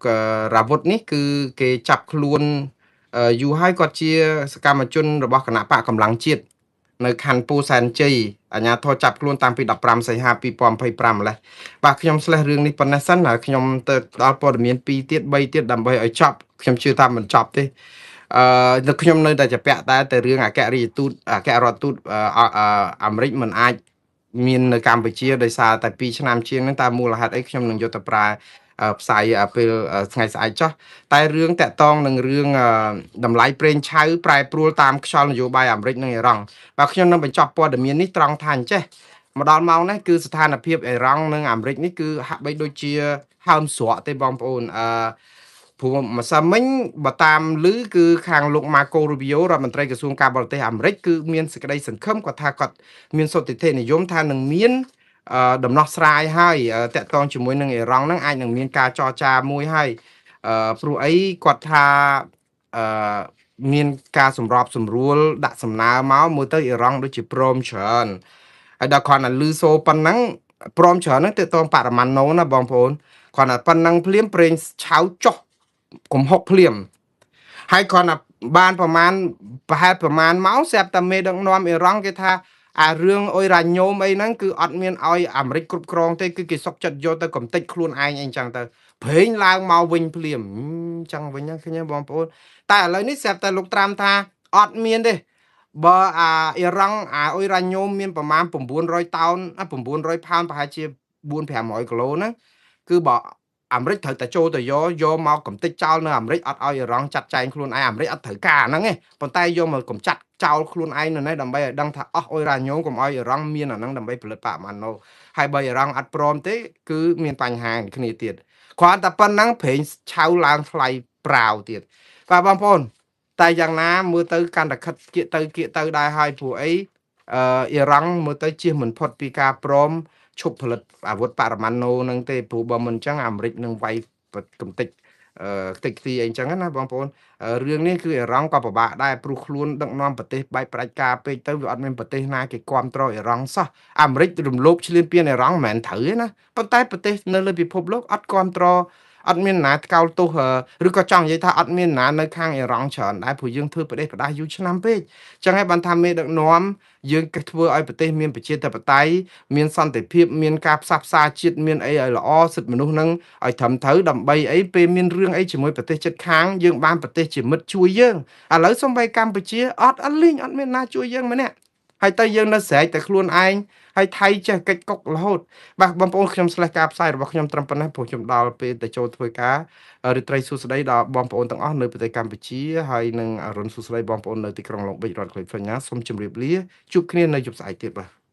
រ៉ាវុធនេះគឺគេចាប់ខ្លួនយូរហើយគាត់ជាសកម្មជនរបស់គណៈបកកម្លាំងជាតិនៅខណ្ឌពោធិ៍សែនជ័យអាជ្ញាធរចាប់ខ្លួនតាំងពី15សីហា2025ម្លេះបាទខ្ញុំស្លេះរឿងនេះប៉ុណ្ណេះសិនហើយខ្ញុំទៅដល់ព័ត៌មាន2ទៀត3ទៀតដើម្បីឲ្យចប់ខ្ញុំជឿថាមិនចប់ទេអឺខ្ញុំនៅតែជាពាក់តែទៅរឿងអគ្គរដ្ឋទូតអគ្គរដ្ឋទូតអាមេរិកមិនអាចមាននៅកម្ពុជាដោយសារតែ2ឆ្នាំជាងហ្នឹងតើមូលហេតុអីខ្ញុំនឹងយកទៅប្រើផ្សាយពេលថ្ងៃស្អែកចុះតែរឿងតាក់តងនឹងរឿងតម្លៃប្រេងឆៅប្រែប្រួលតាមខ្យល់នយោបាយអាមេរិកនិងអ៊ីរ៉ង់បាទខ្ញុំនឹងបញ្ចប់ព័ត៌មាននេះត្រង់ថាអញ្ចេះមកដល់ម៉ោងនេះគឺស្ថានភាពអ៊ីរ៉ង់និងអាមេរិកនេះគឺហាក់បីដូចជាហើមស្រក់ទេបងប្អូនព្រោះម្សិលមិញបើតាមឮគឺខាងលោកម៉ាកូរូប៊ីយ៉ូរដ្ឋមន្ត្រីក្រសួងការបរទេសអាមេរិកគឺមានសេចក្តីសង្ឃឹមគាត់ថាគាត់មានសុទិដ្ឋិនិយមថានឹងមានដំណោះស្រាយហើយតាក់ទងជាមួយនឹងអ៊ីរ៉ង់ហ្នឹងអាចនឹងមានការចរចាមួយហើយព្រោះអីគាត់ថាអឺមានការសម្របសម្រួលដាក់សំណើមកមើលទៅអ៊ីរ៉ង់ដូចជាព្រមច្រើនហើយដល់គ្រាន់តែឮសូរប៉ុណ្ណឹងព្រមច្រើនហ្នឹងទាក់ទងបរិមាណណូណាបងប្អូន គ្រាន់តែប៉ុណ្ណឹងភ្លាមប្រេងឆៅចុះកំហុកភ្លាមហើយគ្រាន់តែបានប្រមាណប្រហែលប្រមាណម៉ោងស្រាប់តែមេដឹកនាំអ៊ីរ៉ង់គេថាអារឿងអ៊ុយរ៉ាញ៉ូមអីហ្នឹងគឺអត់មានឲ្យអាមេរិកគ្រប់គ្រងទេគឺគេសុកចិត្តយកទៅកំទេចខ្លួនឯងអីចឹងទៅប្រេងឡើងមកវិញភ្លាមចឹងវិញហ្នឹងឃើញទេបងប្អូនតែឥឡូវនេះស្រាប់តែលោកត្រាំថាអត់មានទេបើអាអ៊ីរ៉ង់អាអ៊ុយរ៉ាញ៉ូមមានប្រមាណ900តោន900ផោនប្រហែលជា4 500គីឡូហ្នឹងគឺបើអាមេរិកត្រូវតែចូលទៅយកយកមកកំទេចចោលនៅអាមេរិកអត់ឲ្យអ៊ីរ៉ង់ចាត់ចែងខ្លួនឯងអាមេរិកអត់ត្រូវការហ្នឹងទេប៉ុន្តែយកមកកំចាត់ចោលខ្លួនឯងនៅនេះដើម្បីឲ្យដឹងថាអស់អ៊ុយរ៉ាញ៉ូមកុំឲ្យអ៊ីរ៉ង់មានអាហ្នឹងដើម្បីផលិតបរិមាណូហើយបើអ៊ីរ៉ង់អត់ព្រមទេគឺមានបញ្ហាគ្នាទៀតគ្រាន់តែប៉ុណ្ណឹងប្រេងឆៅឡើងថ្លៃប្រាវទៀតបាទបងប្អូនតែយ៉ាងណាមើលទៅកាន់តែខិតគៀកទៅគៀកទៅដែរហើយព្រោះអីអឺអ៊ីរ៉ង់មើលទៅជៀសមិនផុតពីការព្រមឈប់ផលិតអាវុធបរមាណូនឹងទេព្រោះបើមិនអញ្ចឹងអាមេរិកនឹងវាយកំទេចអឺខ្ទេចខ្ទីអីអញ្ចឹងណាបងប្អូនរឿងនេះគឺអ៊ីរ៉ង់ក៏ពិបាកដែរព្រោះខ្លួនដឹកនាំប្រទេសបែបផ្ដាច់ការពេកទៅវាអត់មានប្រទេសណាគេគ្រប់គ្រងអ៊ីរ៉ង់សោះអាមេរិករំលោភឈ្លានពានអ៊ីរ៉ង់មិនមែនត្រូវទេណាប៉ុន្តែប្រទេសនៅលើពិភពលោកអត់គ្រប់គ្រងអត់មានណាថ្កោលទោសឬក៏ចង់និយាយថាអត់មានណានៅខាងអ៊ីរ៉ង់ច្រើនដែរព្រោះយើងធ្វើប្រទេសផ្ដាស់យូរឆ្នាំពេកចឹងហើយបានថាមេដឹកនាំយើងធ្វើឲ្យប្រទេសមានប្រជាធិបតេយ្យមានសន្តិភាពមានការផ្សះផ្សាជាតិមានអីឲ្យល្អសិទ្ធិមនុស្សនឹងឲ្យត្រឹមត្រូវដើម្បីអីពេលមានរឿងអីជាមួយប្រទេសជិតខាងយើងបានប្រទេសជាមិត្តជួយយើងឥឡូវសំបីកម្ពុជាអត់អត់លីងអត់មានណាជួយយើងម្នាក់ហើយទៅយើងនៅស្រែកតែខ្លួនឯងហើយថៃចេះកិច្ចកុករហូតបាទបងប្អូនខ្ញុំស្លេះការផ្សាយរបស់ខ្ញុំត្រឹមប៉ុណ្ណេះព្រោះខ្ញុំដល់ពេលទៅចូលធ្វើការរាត្រីសួស្តីដល់បងប្អូនទាំងអស់នៅប្រទេសកម្ពុជាហើយនិងអរុណសួស្តីបងប្អូននៅទីក្រុងឡុងប៊ិចរដ្ឋកាលីហ្វ័រញ៉ាសូមជម្រាបលាជួបគ្នានៅយប់ស្អែកទៀតបាទ។